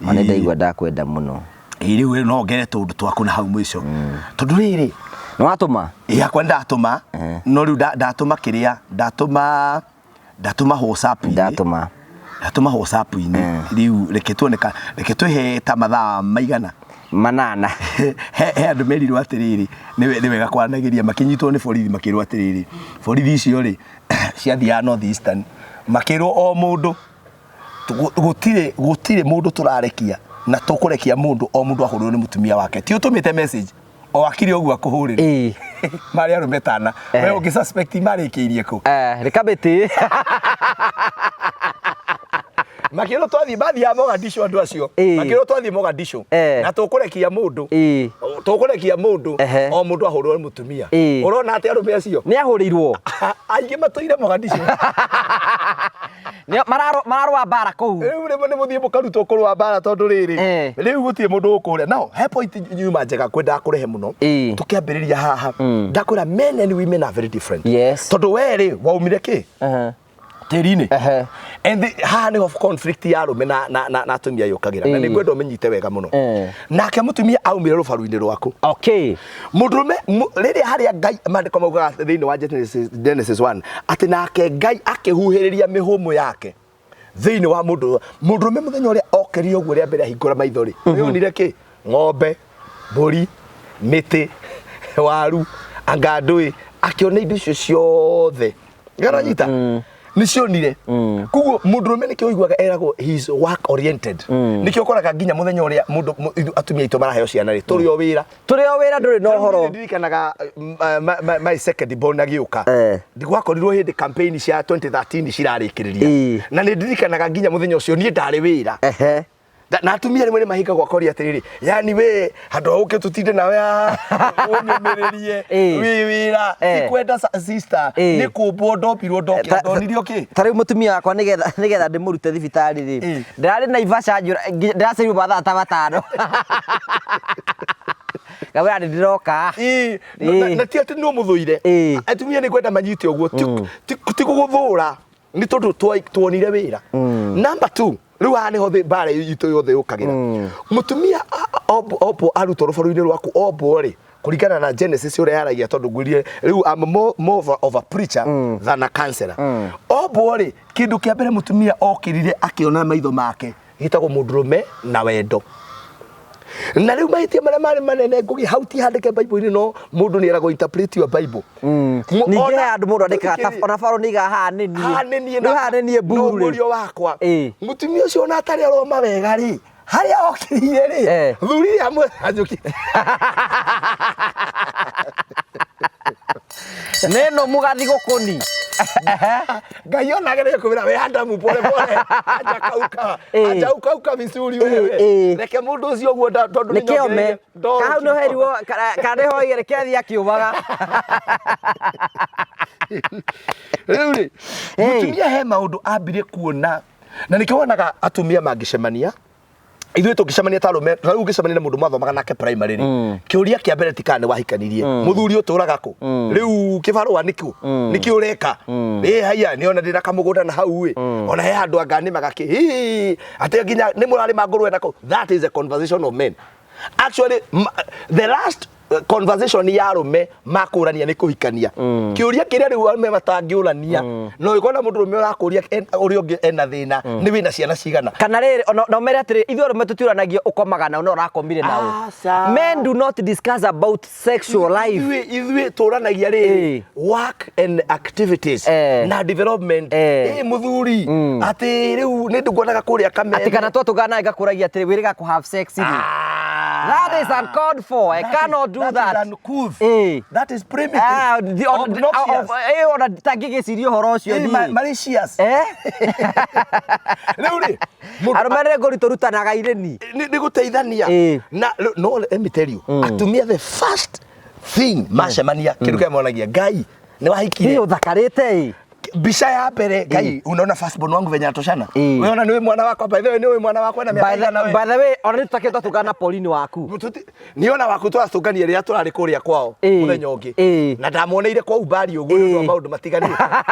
Speaker 1: Ona ndaigua ndakwenda mũno.
Speaker 2: Ĩĩ rĩu no ngere tũndũ twaku na hau mũico. Tondũ rĩrĩ
Speaker 1: nĩ watũma?
Speaker 2: Yakwa ndatũma no rĩu ndatũma kĩrĩa ndatũma Ndatũma WhatsApp-inĩ.
Speaker 1: Ndatũma.
Speaker 2: Ndatũma WhatsApp-inĩ. Rĩu reke tuone ka reke twĩhe ta mathaa maigana.
Speaker 1: Manana.
Speaker 2: He andũ merirwo atĩrĩrĩ, nĩ wega kwaranagĩria, makĩnyitwo nĩ borithi makĩrwo atĩrĩrĩ, borithi icio rĩ, ciathiaga North Eastern, makĩrwo o mũndũ, gũtirĩ gũtirĩ mũndũ tũrarekia na tũkũrekia mũndũ o mũndũ ahũrĩrwo nĩ mũtumia wake. Ti ũtũmĩte message, o akire ũguo akũhũrĩre. Marĩ arũme tana. We ũngĩ suspect marĩkĩirie kũ?
Speaker 1: Nĩ kamĩtĩ.
Speaker 2: Makĩrwo twathiĩ mathiaga Mogadishu andũ acio. Makĩrwo twathiĩ Mogadishu na tũkũrekia mũndũ. Tũkũrekia mũndũ o mũndũ ahũrwo nĩ mũtumia. Ũrona atĩ arũme acio
Speaker 1: nĩ ahũrĩirwo.
Speaker 2: Aingĩ matũire Mogadishu.
Speaker 1: Mararũa mbara kũu.
Speaker 2: Rĩu rĩmwe nĩ mũthiĩ mũkarutwo kũrũa mbara tondũ rĩrĩ rĩu gũtirĩ mũndũ ũkũrĩa. Now he point nyuma njega kwendaga kũrehe mũno. Tũkĩambĩrĩria haha. Ndakwĩra men and women are very different. Tondũ we rĩ waumire kĩ? Tĩri-inĩ. And haha nĩho conflict ya arũme na na na na atumia yũkagĩra. Na nĩngwenda ũmĩnyite wega mũno. Nake mũtumia aumire rũbaru-inĩ rwaku. Mũndũrũme rĩrĩa harĩa Ngai maandĩko maugaga thĩinĩ wa Genesis 1 atĩ nake Ngai akĩhuhĩrĩria mĩhũmũ yake thĩinĩ wa mũndũ mũndũrũme mũthenya ũrĩa okĩrire ũguo rĩa mbere ahingũra maitho rĩ, nĩonire kĩ? Ng'ombe, mbũri, mĩtĩ, waru, anga ndũĩ, akĩona indo icio ciothe. Ngaranyita? Nĩcionire. Koguo mũndũrũme nĩkĩo ũiguaga eragwo he is work oriented. Nĩkĩo ũkoraga nginya mũthenya ũrĩa mũndũ atumia aitũ maraheo ciana rĩ, tũrĩ o wĩra.
Speaker 1: Tũrĩ o wĩra ndũrĩ na ũhoro.
Speaker 2: Ndirikanaga my second born agĩũka. Gwakorirwo hĩndĩ campaign cia 2013 cirarĩkĩrĩria. Na nĩ ndirikanaga nginya mũthenya ũcio niĩ ndarĩ wĩra. Na atumia rĩmwe nĩ mahingagwo akoria atĩrĩrĩ, yani we handũ ha ũke tũtinde nawe haha ũnyũmĩrĩrie wĩ wĩra tikwenda sister nĩ kũmbwo ndombirwo ndokĩra ndonirio kĩ?
Speaker 1: Ta rĩu mũtumia wakwa nĩgetha ndĩmũrute thibitarĩ rĩ, ndĩrarĩ Naivasha ndĩracerirwo mathaa ta matano. Ngamwĩra nĩ ndĩroka.
Speaker 2: Na ti atĩ nĩ ũmũthũire. Atumia nĩ ngwenda manyite ũguo, ti gũgũthũra nĩ tondũ tuonire wĩra. Number 2, rĩu haha nĩho mbara itũ yothe yũkagĩra. Mũtumia ombwo arutwo rũbaru-inĩ rwaku ombwo rĩ, kũringana na Genesis ũrĩa yaragia tondũ ngwĩrire rĩu I'm more of a preacher than a counselor. Ombwo rĩ, kĩndũ kĩa mbere mũtumia okĩrire akĩona maitho make gĩtagwo mũndũrũme na wendo. Na rĩu mahĩtia marĩa marĩ manene ngũgĩ hau ti handĩke Bible-inĩ no mũndũ nĩ eragwo interpret your Bible.
Speaker 1: Ningĩ he handũ mũndũ andĩkaga ona Farao nĩ aigaga haha nĩ niĩ.
Speaker 2: Haha nĩ niĩ
Speaker 1: na haha nĩ niĩ mburu rĩ.
Speaker 2: Mũriũ wakwa. Mũtumia ũcio ona atarĩ aroma wega rĩ, harĩa okĩrire rĩ, thuri amwe anjũkire.
Speaker 1: Nĩ no mũgathi gũkũni.
Speaker 2: Ngai onage nĩ kwĩra we Adamu pole pole aja kauka aja ukauka vizuri wewe reke mũndũ ũcio ũguo tondũ
Speaker 1: nĩ kĩome kahau nĩ herirwo kana nĩ hoigere kĩathiĩ akiumaga.
Speaker 2: Rĩu rĩ mũtumia he maũndũ ambire kuona na nĩkĩo wonaga atumia mangĩcemania ithuĩ tũngĩcemania ta arũme ta rĩu ũngĩcemania na mũndũ mwathomaga nake primary rĩ kĩũria kĩa mbere ti kana nĩ wahikanirie mũthuri ũtũraga kũ rĩu kĩbarũa nĩkũ nĩkĩ ũreka ĩ haiya nĩ ona ndĩna kamũgũnda na hau ĩ ona he handũ anga nĩmaga kĩ hii atĩ nginya nĩ mũrarĩma ngũrwe nako. That is a conversation of men. Actually the last conversation ya arũme makũrania nĩ kũhikania. Kĩũria kĩrĩa rĩu arũme matangĩũrania no ũkorwo na mũndũrũme ũrakũria ũrĩa ũngĩ ena thĩna nĩ wĩna ciana cigana.
Speaker 1: Kana rĩrĩ na ũmere atĩrĩ ithuĩ arũme tũtiũranagia ũkomaga nao na ũrakomire nao. Men do not discuss about sexual life.
Speaker 2: Ithuĩ tũranagia rĩrĩ work and activities na development. Mũthuri atĩ rĩu nĩ ndikuonaga kũrĩa kameme.
Speaker 1: Atĩ kana twatũngana nawe ngakũragia atĩrĩ wĩrĩga kũ have sex rĩ. That is uncalled for. I cannot do that.
Speaker 2: That is uncouth. That is primitive. Obnoxious.
Speaker 1: Ona tangĩgĩciria ũhoro ũcio niĩ.
Speaker 2: Malicious. Rĩu rĩ,
Speaker 1: arũme nĩ ngũri tũrutanaga irĩni.
Speaker 2: Nĩ gũteithania. Na no let me tell you, atumia the first thing macemania kĩndũ kĩrĩa monagia Ngai nĩ wahikire.
Speaker 1: Nĩ ũthakarĩte ĩ.
Speaker 2: Mbica ya mbere Ngai unaona first born wangu venye atoshana. Wewe ona niwe mwana wakwa, by the way niwe mwana wakwa na miaka igana we.
Speaker 1: By the way ona nĩ tũtakĩte na Pauline waku.
Speaker 2: Ni ona waku twatũngania rĩrĩa tũrarĩ kũrĩa kwao mũthenya ũngĩ. Na ndamuoneire kwa umbari ũguo nĩ ũndũ wa maũndũ matiganĩte.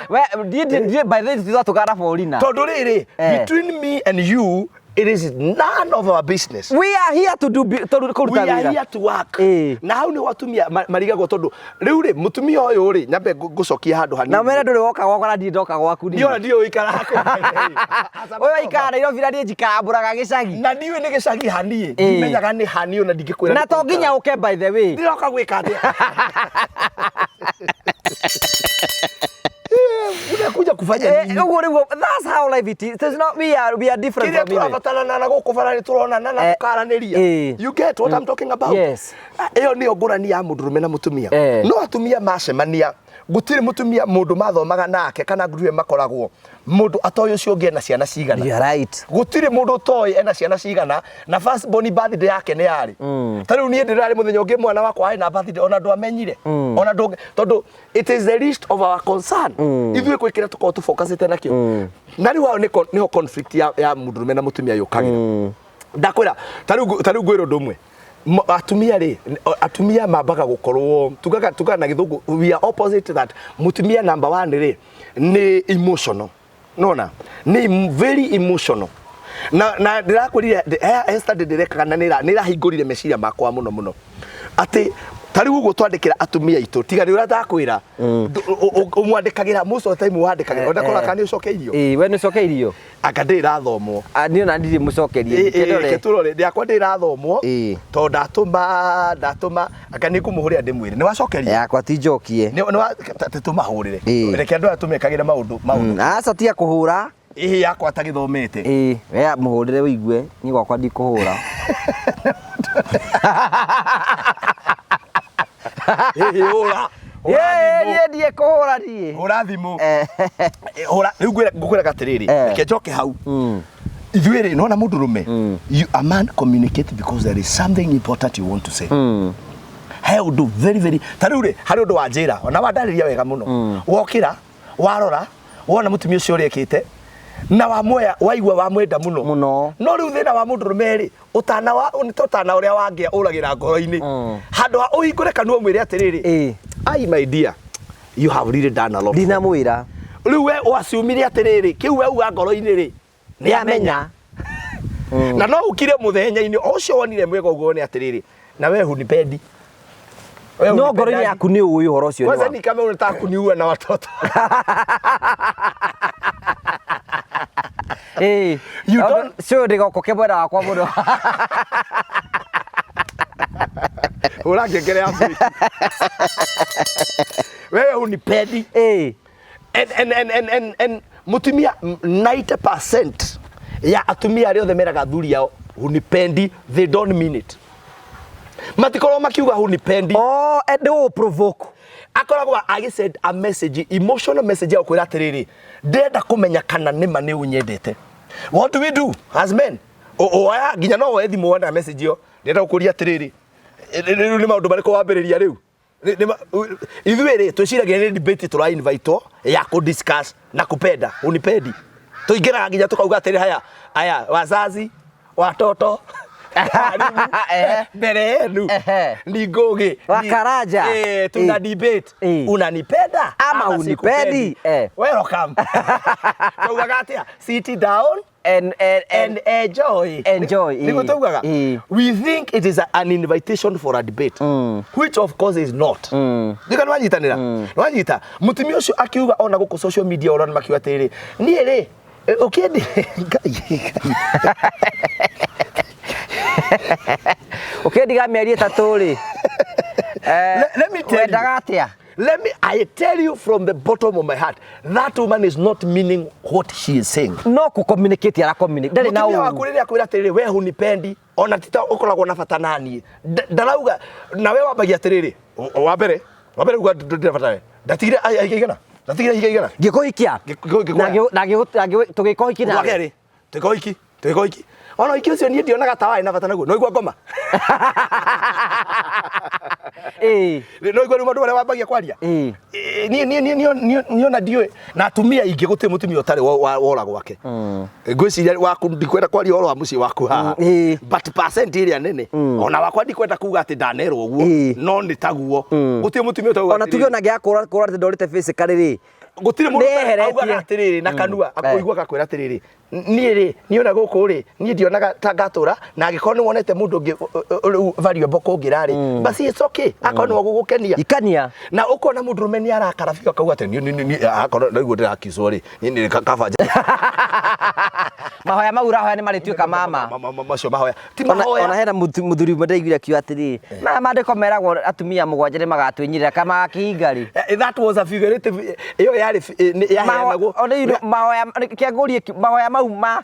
Speaker 1: We ndiĩ by the way tũtatũngana na Paulina.
Speaker 2: Tondũ rĩrĩ between me and you It is none of our business.
Speaker 1: We are here to do kũruta
Speaker 2: We are
Speaker 1: wĩra.
Speaker 2: here to work.
Speaker 1: Ĩĩ.
Speaker 2: Na hau nĩho atumia marigagwo tondũ rĩu rĩ mũtumia ũyũ rĩ nyambe ngũcokia handũ hanini.
Speaker 1: Na mene ndũrĩ woka gwakwa na ndirĩ ndoka gwaku
Speaker 2: niĩ ona ndiũĩ ũikaraga kũ.
Speaker 1: Ũyũ aikaraga Nairobi na niĩ njikambũraga gĩcagi.
Speaker 2: Na ndiũĩ nĩ gĩcagi haniĩ.
Speaker 1: Ĩĩ.
Speaker 2: Ndimenyaga nĩ haniĩ ona ndingĩkwĩra.
Speaker 1: Na to nginya ũke by the way.
Speaker 2: Ndĩroka gwĩka atĩa? Unakuja kufanya nini?
Speaker 1: Ũguo nĩguo, that's how life it is. There's not, we are different
Speaker 2: Kĩrĩa
Speaker 1: from you.
Speaker 2: tũrabatarana na gũkũ bara nĩ tũronana na
Speaker 1: Eh,
Speaker 2: tũkaranĩria.
Speaker 1: eh.
Speaker 2: You get what I'm talking about?
Speaker 1: Yes.
Speaker 2: Ah, ĩyo nĩyo ngũrani ya mũndũrũme na mũtumia.
Speaker 1: Eh.
Speaker 2: No atumia macemania gũtirĩ mũtumia mũndũ mathomaga nake kana nguruhe makoragwo mũndũ atoĩ ũcio ũngĩ ena ciana cigana.
Speaker 1: You are right.
Speaker 2: Gũtirĩ mũndũ ũtoĩ ena ciana cigana na first born birthday yake nĩ yarĩ. Ta rĩu niĩ ndĩrarĩ mũthenya ũngĩ mwana wakwa arĩ na birthday ona ndwamenyire. Ona ndũngĩ tondũ it is the least of our concern. Ithuĩ gwĩ kĩrĩa tũkoragwo tũfocusĩte nakĩo. Na rĩu hau nĩho conflict ya mũndũrũme na mũtumia yũkagĩra. Ndakwĩra ta rĩu ngwĩra ũndũ ũmwe. Atumia rĩ, atumia mambaga gũkorwo tugaga na gĩthũngũ we are opposite that mũtumia number one rĩ nĩ emotional. Nona nĩ very emotional. Na ndĩrakwĩrire Esther ndĩrekaga na nĩrahingũrire meciria makwa mũno mũno. Atĩ ta rĩu ũguo twandĩkĩra atumia aitũ tiga nĩ ũrĩa ndakwĩra ũmwandĩkagĩra most of the time wandĩkagĩra ona kora kana nĩ ũcokeirio.
Speaker 1: Ĩĩ, we nĩ ũcokeirio?
Speaker 2: Anga ndĩrĩ ĩrathomwo.
Speaker 1: Ah, niĩ ona ndirĩ mũcokerie.
Speaker 2: Reke tũrore yakwa ndĩrĩ ĩrathomwo
Speaker 1: Ĩĩ.
Speaker 2: tondũ ndatũma anga nĩ ngũmũhũrĩra ndĩmwĩre nĩ wacokeria?
Speaker 1: Yakwa ti njokie.
Speaker 2: Tũmahũrĩre.
Speaker 1: Ĩĩ.
Speaker 2: Reke andũ aya tũmekagĩre maũndũ maũndũ.
Speaker 1: Aca tiga kũhũra.
Speaker 2: Ĩhĩ yakwa atagĩthomete.
Speaker 1: Ĩĩ, we mũhũrĩre wĩigue, niĩ gwakwa ndikũhũra.
Speaker 2: Ĩhĩ hũra.
Speaker 1: Ĩĩ, niĩ ndiĩ kũhũra niĩ.
Speaker 2: Hũra thimũ.
Speaker 1: Eh.
Speaker 2: Hũra rĩu ngwĩraga atĩrĩrĩ,
Speaker 1: Eh.
Speaker 2: reke njoke hau. Ithuĩ rĩ, nĩwona mũndũrũme, a man communicate because there is something important you want to say. He ũndũ very very ta rĩu rĩ, harĩ ũndũ wanjĩra, ona wandarĩria wega mũno. Wokĩra, warora, wona mũtumia ũcio ũrĩa ekĩte, na wamuoya, waigua wamwenda mũno.
Speaker 1: Mũno.
Speaker 2: No rĩu thĩna wa mũndũrũme rĩ, ũtana wa, nĩ ta ũtana ũrĩa wangĩa ũragĩra ngoro-inĩ. Handũ ha ũhingũre kanua ũmwĩre atĩrĩrĩ,
Speaker 1: Ĩĩ.
Speaker 2: Ai my dear, you have really done a lot.
Speaker 1: Ndinamwĩra.
Speaker 2: Rĩu we ũaciumire atĩrĩrĩ, kĩu we uga ngoro-inĩ rĩ, nĩ amenya. Na no ũkire mũthenya-inĩ o ũcio wonire mwega ũguo wone atĩrĩrĩ, na we hunipendi. Wewe
Speaker 1: No ngoro-inĩ
Speaker 2: hunipendaji.
Speaker 1: yaku nĩ ũĩ ũhoro ũcio nĩ
Speaker 2: Kwanza
Speaker 1: wa.
Speaker 2: ni kama unataka kuniua na watoto.
Speaker 1: Ĩĩ.
Speaker 2: You don't-
Speaker 1: Cio ndĩgokoke mwena wakwa mũno.
Speaker 2: Hũra ngengere ya mwĩki. Wewe hunipendi.
Speaker 1: Ĩĩ.
Speaker 2: And mũtumia 90% ya atumia arĩa othe meraga athuri ao hunipendi, they don't mean it. Matikorwo makiuga hunipendi.
Speaker 1: Oh, and they will provoke.
Speaker 2: Akoragwo agĩ send a message, emotional message ya gũkwĩra atĩrĩrĩ, ndĩrenda kũmenya kana nĩma nĩ ũnyendete. What do we do as men? Oya nginya no woe thimũ wona message ĩyo, ndĩrenda gũkũria atĩrĩrĩ, rĩu nĩ maũndũ marĩkũ wambĩrĩria rĩu? Ithuĩ rĩ, twĩciragia nĩ debate tũra invite ya kũ discuss na kupenda, unipendi. Tũingĩraga nginya tũkauga atĩrĩ, haya, aya, wazazi, watoto, walimu, mbere yenu
Speaker 1: Ehe.
Speaker 2: ni Ngugi,
Speaker 1: Wakaraja.
Speaker 2: Tuna
Speaker 1: Eh.
Speaker 2: debate.
Speaker 1: Eh.
Speaker 2: Unanipenda
Speaker 1: Ama
Speaker 2: ama
Speaker 1: unipendi?
Speaker 2: sikupendi?
Speaker 1: Eh.
Speaker 2: Welcome. Taugaga atia? Sit down
Speaker 1: And
Speaker 2: and enjoy.
Speaker 1: Enjoy,
Speaker 2: Niguo
Speaker 1: eh.
Speaker 2: taugaga?
Speaker 1: Eh.
Speaker 2: We think it is an invitation for a debate, which of course is not. Ndika nĩwanyitanĩra? Nĩwanyita? Mũtumia ũcio akiuga ona gũkũ social media ũrona makiuga atĩrĩrĩ, niĩ rĩ, ũkĩendi Ngai, Ngai.
Speaker 1: Ũkĩndiga mĩeri ĩtatũ rĩ.
Speaker 2: Let me tell you.
Speaker 1: Wendaga atĩa?
Speaker 2: I tell you from the bottom of my heart, that woman is not meaning what she is saying.
Speaker 1: No kũ communicate ara communicate. Ndarĩ na
Speaker 2: Mũtumia waku
Speaker 1: ũru.
Speaker 2: rĩrĩa akwĩra atĩrĩrĩ, we hunipendi, ona ti ta ũkoragwo na bata na niĩ. Ndarauga, na we wambagia atĩrĩrĩ, wa mbere uga ndĩrĩ bata nawe. Ndatigire ahiga igana? Ndatigire ahiga igana?
Speaker 1: Ngĩkũhikia.
Speaker 2: Ngĩkũhikia.
Speaker 1: Na tũgĩka ũhiki
Speaker 2: Wa
Speaker 1: nawe.
Speaker 2: kerĩ, twĩka ũhiki, twĩka ũhiki. Ona ũhiki ũcio niĩ ndionaga ta warĩ na bata naguo. No igua ngoma.
Speaker 1: Ĩĩ.
Speaker 2: No igua rĩu maũndũ marĩa wambagia kwaria.
Speaker 1: Ĩĩ.
Speaker 2: Niĩ, niĩ, niĩ, niĩ, niĩ, niĩ ona ndiũĩ. Na atumia aingĩ gũtirĩ mũtumia ũtarĩ wora gwake. Ngwĩciria waku ndikwenda kwaria ũhoro wa mũciĩ waku haha.
Speaker 1: Ĩĩ.
Speaker 2: But percent ĩrĩa nene. Ona wakwa ndikwenda kuga atĩ ndanerwo ũguo.
Speaker 1: Ĩĩ.
Speaker 2: No nĩ taguo. Gũtirĩ mũtumia ũtauga
Speaker 1: Ona
Speaker 2: atĩrĩrĩ.
Speaker 1: tuge ona ngĩaga kũra atĩ ndorĩte physically rĩ.
Speaker 2: Gũtirĩ mũndũ
Speaker 1: Nĩeheretie.
Speaker 2: augaga atĩrĩrĩ na kanua, akũigua agakwĩra atĩrĩrĩ, niĩ rĩ, niĩ ona gũkũ rĩ, niĩ ndionaga ta ngatũra, na angĩkorwo nĩ wonete mũndũ ũngĩ rĩu valuable kũngĩra rĩ, basi it's okay, akorwo nĩ gũgũkenia.
Speaker 1: Ikania.
Speaker 2: Na ũkona mũndũrũme nĩ arakara biũ, akauga atĩ niĩ niĩ niĩ akorwo nĩguo ndĩrakicwo rĩ, niĩ nĩ kaba
Speaker 1: Mahoya mau ũrahoya nĩ marĩtuĩka mama.
Speaker 2: Macio mahoya ti
Speaker 1: Ona
Speaker 2: mahoya.
Speaker 1: Ona hena mũthuri ũmwe ndaiguire akiuga atĩrĩrĩ, maya maandĩko meragwo atumia mũgwanja nĩ magatwĩnyirĩra kamagakĩhinga rĩ.
Speaker 2: That was a figurative, ĩyo yarĩ yaheanagwo.
Speaker 1: Ona mahoya kĩangũrie, mahoya mau ma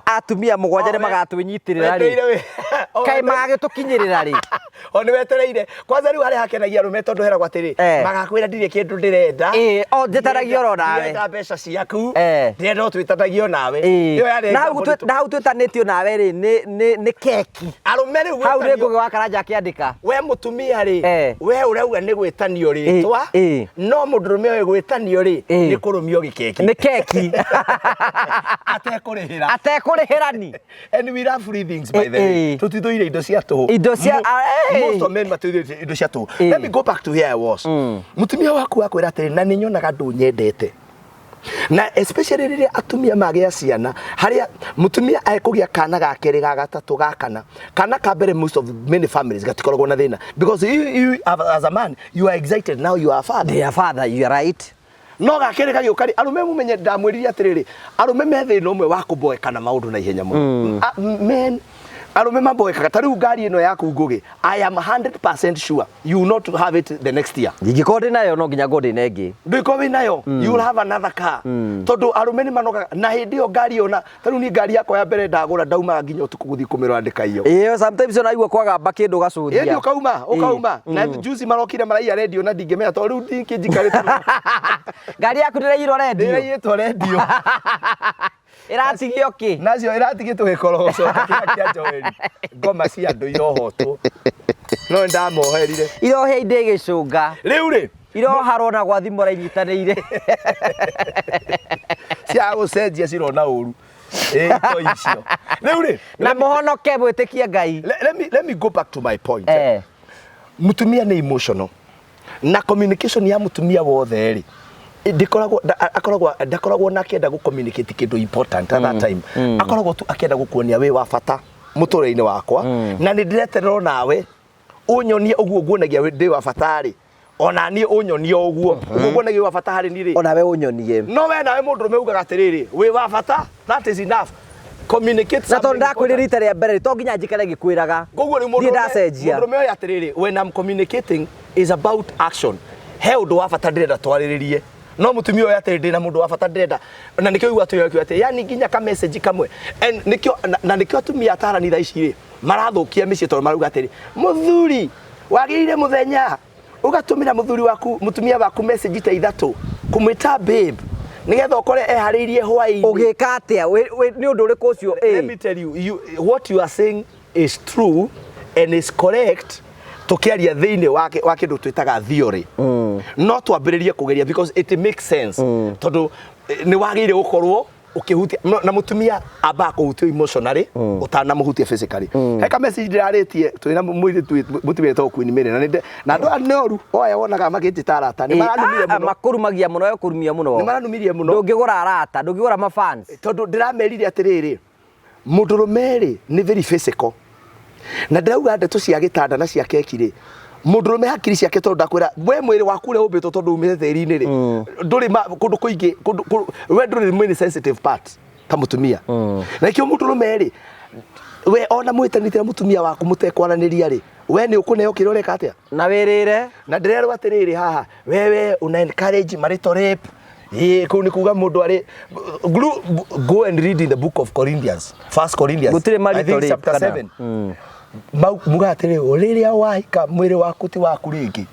Speaker 1: atumia mũgwanja nĩ magatwĩnyitĩrĩra rĩ, kaĩ magagĩtũkinyĩrĩra rĩ?
Speaker 2: O nĩ wetereire kwanza rĩu harĩa hakenagia arũme, tondũ heragwo atĩrĩ, magakwĩra ndirĩ kĩndũ ndĩrenda.
Speaker 1: Ĩĩ, o njĩtanagia oro nawe.
Speaker 2: Ndĩrenda mbeca ciaku, ndĩrenda o twĩtanagio nawe. Ĩyo yarĩ
Speaker 1: Na hau
Speaker 2: example
Speaker 1: na hau twĩtanĩtio nawe rĩ, nĩ keki.
Speaker 2: Arũme rĩu
Speaker 1: Hau nĩ
Speaker 2: gwĩtanio-
Speaker 1: Ngũgĩ wa Karanja akĩandĩka.
Speaker 2: We mũtumia rĩ, we ũrauga nĩ gwĩtanio rĩtwa, no mũndũrũme ũyũ gwĩtanio rĩ, nĩ kũrũmio gĩkeki.
Speaker 1: Nĩ keki.
Speaker 2: Atekũrĩhĩra.
Speaker 1: Atekũrĩhĩra ni.
Speaker 2: And we love free things, by the way. Tutithuire indo cia tũhũ.
Speaker 1: Indo cia-
Speaker 2: Most of men matithuire indo cia tũhũ. Let me go back to where I was. Mũtumia waku akwĩra atĩrĩ, na nĩ nyonaga ndũnyendete, na especially rĩrĩa atumia magĩa ciana, harĩa mũtumia ekũgĩa kana ga kerĩ, ga gatatũ, ga kana, kana ka mbere, most of many families gatikoragwo na thĩna, because you as a man, you are excited, now you are a father.
Speaker 1: Dear father, you are right.
Speaker 2: No gakerĩ gagĩũka rĩ, arũme mumenye, ndamwĩrire atĩrĩrĩ, arũme me thĩna ũmwe wa kũboekana maũndũ na ihenya mũno. Men, arũme maboekaga. Ta rĩu ngari ĩno yaku, Ngũgĩ, I am 100% sure you will not have it the next year.
Speaker 1: Ingĩkorwo ndĩ nayo, no nginya ngorwo ndĩ na ĩngĩ.
Speaker 2: Ndũikorwo wĩ nayo, you will have another car, tondũ arũme nĩ manogaga na hĩndĩ ĩyo ngari ĩyo. Na ta rĩu niĩ ngari yakwa ya mbere ndagũra, ndaumaga nginya ũtukũ gũthiĩ kũmĩrora ndĩkaiywo.
Speaker 1: Ĩyo sometimes ona igua kwagamba kĩndũ ũgacũthia.
Speaker 2: Ĩni ũkauma na juzi marokire maraiya redio na ndingĩmenya, tondũ rĩu ndingĩnjikarĩte.
Speaker 1: Ngari yaku ndĩraiyirwo rendio?
Speaker 2: Ndĩraiyĩtwo redio.
Speaker 1: Ĩratigio kĩ?
Speaker 2: Nacio ĩratigĩtwo gĩkorogoco kĩrĩa kĩa Joeli, ngoma cia andũ irohotwo, no nĩndamoherire.
Speaker 1: Irohĩa indĩ gĩcũnga.
Speaker 2: Rĩu rĩ,
Speaker 1: Iroharwo na gwa thimũ ũrainyitanĩire.
Speaker 2: Cia gũcenjia cirona ũru. Ĩ itoi icio rĩu rĩ.
Speaker 1: Na mũhonoke mwĩtĩkie Ngai.
Speaker 2: Let me go back to my point. Mutumia nĩ emotional, na communication ya mutumia wothe rĩ, ndikoragwo akoragwo ndakoragwo na akĩenda gũ communicate kĩndũ important at that time. Akoragwo tu akĩenda gũkuonia wĩ wa bata mũtũrĩre-inĩ wakwa, na nĩ ndĩreterera nawe ũnyonie ũguo nguonagia ndĩ wa bata rĩ, ona niĩ ũnyonie ũguo ũguo nguonagia wĩ wa bata harĩ niĩ rĩ.
Speaker 1: Onawe ũnyonie.
Speaker 2: No we nawe mũndũrũme ugaga atĩrĩrĩ, wĩ wa bata, that is enough, communicate
Speaker 1: Na tondũ
Speaker 2: something
Speaker 1: ndakwĩrire
Speaker 2: important.
Speaker 1: rita rĩa mbere, to nginya njikare ngĩkwĩraga.
Speaker 2: Koguo rĩu
Speaker 1: Niĩ
Speaker 2: mũndũrũme
Speaker 1: ndacenjia.
Speaker 2: Mũndũrũme ũyũ atĩrĩrĩ, when I'm communicating is about action, he ũndũ wa bata ndĩrenda twarĩrĩrie. No mũtumia ũyũ atĩrĩ, ndĩna mũndũ wa bata ndĩrenda, na nĩkĩo igua atĩ atĩ yani nginya ka message kamwe. And nĩkĩo na nĩkĩo atumia atarani thaa ici rĩ marathũkia mĩciĩ, tondũ marauga atĩrĩ, mũthuri wagĩrĩire mũthenya ũgatũmĩra mũthuri waku, mũtumia waku message ta 3 kũmwĩta babe, nĩgetha ũkore eharĩirie hwaĩ-inĩ.
Speaker 1: Ũgĩka atĩa? Nĩ ũndũ ũrĩkũ ũcio?
Speaker 2: Let me tell you, what you are saying is true and is correct, tukiaria thĩinĩ wa kĩndũ twĩtaga theory. No twambĩrĩrie kũgeria because it makes sense, tondũ nĩ wagĩrĩire gũkorwo ũkĩhutia na mũtumia ambaga kũhutio emotionally ũtanamũhutia physically. He ka message ndĩrarĩtie twĩna mũirĩtu mũtumia wĩtagwo Queen Mary, na nĩ na andũ aya nĩ oru o aya wonaga makĩnjĩta arata, nĩ maranumire mũno.
Speaker 1: Makũrumagia mũno, ekũrumia mũno.
Speaker 2: Nĩ maranumirie mũno.
Speaker 1: Ndũngĩgũra arata, ndũngĩgũra mafans.
Speaker 2: Tondũ ndĩramerire atĩrĩrĩ, mũndũrũme rĩ nĩ very physical, na ndĩrauga ndeto cia gĩtanda na cia keki rĩ, mũndũrũme hakiri ciake, tondũ ndakwĩra we mwĩrĩ waku ũrĩa ũmbĩtwo, tondũ umĩte tĩri-inĩ rĩ, ndũrĩ kũndũ kũingĩ kũndũ we ndũrĩ many sensitive parts ta mũtumia. Na ikĩo mũndũrũme rĩ, we ona mwĩtanĩte na mũtumia waku mũtekwaranĩria rĩ, we nĩ ũkũneo kĩrĩa ũreka atĩa.
Speaker 1: Na wĩrĩre.
Speaker 2: Na ndĩrerwo atĩrĩrĩ, haha wewe una encourage marital rape. Ĩĩ, kũu nĩ kuga mũndũ arĩ go and read in the book of Corinthians, First Corinthians,
Speaker 1: Gũtirĩ
Speaker 2: I
Speaker 1: marital
Speaker 2: think
Speaker 1: rape,
Speaker 2: chapter
Speaker 1: kana?
Speaker 2: 7. Muga atĩrĩrĩ, rĩrĩa wahika mwĩrĩ waku ti waku rĩngĩ.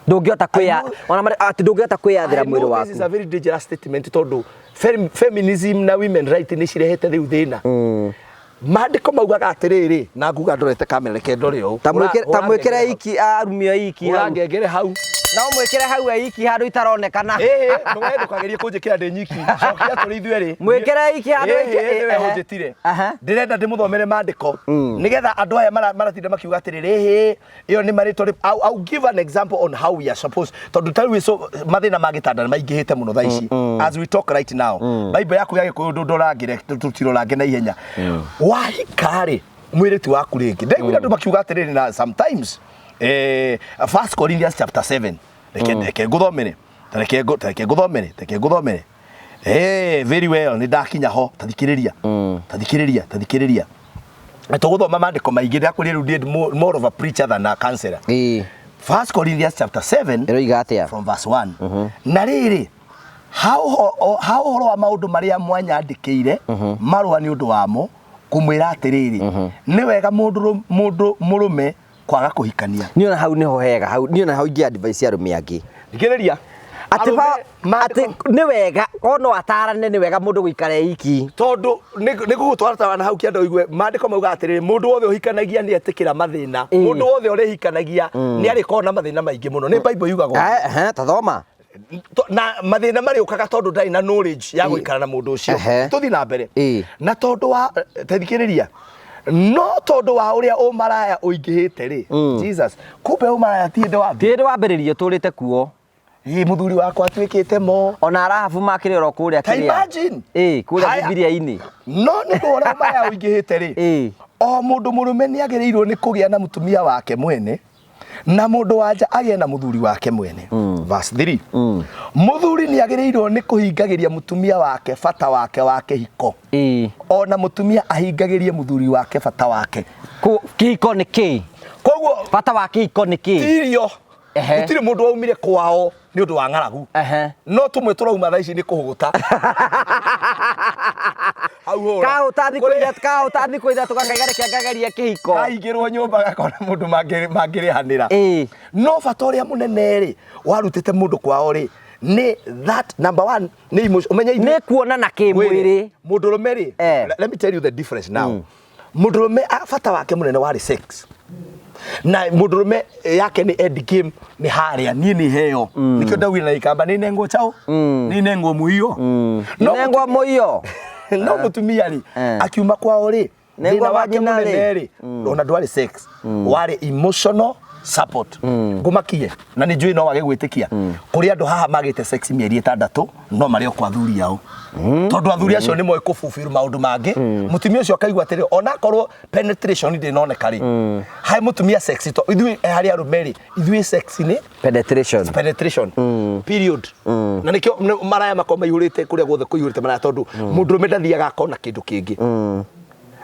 Speaker 1: Ndũngĩhota kwĩya ona atĩ ndũngĩhota kwĩyathĩra
Speaker 2: I know
Speaker 1: mwĩrĩ
Speaker 2: this
Speaker 1: waku.
Speaker 2: is a very dangerous statement, tondũ feminism na women right nĩ cirehete rĩu thĩna. Maandĩko maugaga atĩrĩrĩ, na nguga ndorete kamera, reke ndore ũũ.
Speaker 1: Ta mwĩkĩre iki arumio iki
Speaker 2: Hũra
Speaker 1: hau.
Speaker 2: Ngengere hau.
Speaker 1: No mwĩkĩre hau eiki handũ itaronekana.
Speaker 2: Ĩhĩ, ndũgae ndũkagerie kũnjĩkĩra ndĩ nyiki. Cokia tũrĩ ithuĩ erĩ.
Speaker 1: Mwĩkĩre iki handũ
Speaker 2: Ĩhĩ, nĩwe
Speaker 1: ehe.
Speaker 2: ũnjĩtire.
Speaker 1: Aha.
Speaker 2: Ndĩrenda ndĩmũthomere maandĩko nĩgetha andũ aya maratinda makiuga atĩrĩrĩ ĩhĩ ĩyo nĩ marĩtwa I'll give an example on how we are supposed tondũ ta rĩu mathĩna ma gĩtanda nĩ maingĩhĩte mũno thaa ici as we talk right now. Bible yaku ya Gĩkũyũ ndũndorangĩre tũtirorange na ihenya. Wahika rĩ mwĩrĩtu waku rĩngĩ ndaiguire andũ makiuga atĩrĩrĩ na sometimes First Corinthians chapter 7 reke ngũthomere ta reke ngũthomere reke ngũthomere. Very well, nĩ ndakinya ho tathikĩrĩria tathikĩrĩria tathikĩrĩria. Tũgũthoma maandĩko maingĩ ndakwĩrire rĩu ndĩ more of a preacher than a counselor. First Corinthians chapter 7
Speaker 1: Ĩroiga atĩa?
Speaker 2: from verse 1. Na rĩrĩ ha ũhoro wa maũndũ marĩa mwanyandĩkĩire marũa nĩ ũndũ wamo kũmwĩra atĩrĩrĩ nĩ wega mũndũ mũrũme kwaga kũhikania.
Speaker 1: Niĩ ona hau nĩho hega hau niĩ ona hau ingĩ advice arũme angĩ.
Speaker 2: Thikĩrĩria.
Speaker 1: Atĩ atĩ nĩ wega ono atarane nĩ wega mũndũ gũikara eiki.
Speaker 2: Tondũ nĩ gũgũtwara na hau kĩanda ũigue maandĩko mauga atĩrĩrĩ mũndũ wothe ũhikanagia nĩ etĩkĩra mathĩna. Mũndũ wothe ũrĩhikanagia nĩ arĩkorwo na mathĩna maingĩ mũno. Nĩ Bible yugaga ũguo.
Speaker 1: Ehe, tathoma.
Speaker 2: Na mathĩna marĩũkaga tondũ ndarĩ na knowledge ya gũikara na mũndũ ũcio. Tũthiĩ na mbere. Na tondũ wa tathikĩrĩria no tondũ wa ũrĩa ũmaraya ũingĩhĩte rĩ Jesus kumbe ũmaraya ti hĩndĩ
Speaker 1: wambĩrĩirio. Ti hĩndĩ wambĩrĩirio tũrĩte kuo.
Speaker 2: Ĩ mũthuri wakwa atuĩkĩte mo.
Speaker 1: Ona Rahabu makĩrĩ oro kũrĩa
Speaker 2: kĩrĩa. Imagine.
Speaker 1: Kũrĩa Bibilia-inĩ.
Speaker 2: No nĩ ũndũ wa ũrĩa ũmaraya ũingĩhĩte rĩ. O mũndũ mũrũme nĩ agĩrĩirwo nĩ kũgĩa na mũtumia wake mwene na mũndũ wa nja agĩe na mũthuri wake mwene. Verse 3. Mũthuri nĩ agĩrĩirwo nĩ kũhingagĩria mũtumia wake bata wake wa kĩhiko. Ona mũtumia ahingagĩrie mũthuri wake bata wake.
Speaker 1: Kĩhiko nĩ kĩ?
Speaker 2: Koguo
Speaker 1: bata wa kĩhiko nĩ kĩ?
Speaker 2: Irio. Gũtirĩ mũndũ waumire kwao nĩ ũndũ wa ng'aragu. No tũmwe tũrauma thaa ici nĩ kũhũta. Hau hũra.
Speaker 1: Kahũta thikũ ithatũ gakaiga reke ngagerie kĩhiko.
Speaker 2: Kaingĩrwo nyũmba gakona mũndũ mangĩrĩhanĩra. No bata ũrĩa mũnene rĩ warutĩte mũndũ kwao rĩ nĩ that number one nĩ emotion. Ũmenye
Speaker 1: nĩ kuonana kĩmwĩrĩ.
Speaker 2: Mũndũrũme rĩ, let me tell you the difference now. Mũndũrũme bata wake mũnene warĩ sex. Na mũndũrũme yake nĩ end game nĩ harĩa niĩ nĩ heo. Nĩkĩo ndaugire na ikamba nĩ nengwo chao nĩ nengwo mũiyo.
Speaker 1: Nengwo mũiyo.
Speaker 2: No mũtumia rĩ akiuma kwao rĩ thĩna wake mũnene rĩ ona ndwarĩ sex warĩ emotional support. Ngũmakie na nĩ njũĩ no wage gwĩtĩkia kũrĩ andũ haha magĩte sex mĩeri 6 no marĩ o kwa athuri ao. Tondũ athuri acio nĩ moĩ kũbubĩrwo maũndũ mangĩ. Mũtumia ũcio akaigua atĩrĩ onakorwo penetration ndĩnoneka rĩ harĩ mũtumia sex to ithuĩ harĩ arũme rĩ ithuĩ sex nĩ
Speaker 1: penetration.
Speaker 2: Penetration. Period. Na nĩkĩo maraya makorwo maihũrĩte kũrĩa guothe kũihũrĩte maraya tondũ mũndũrũme ndathiaga akona kĩndũ kĩngĩ.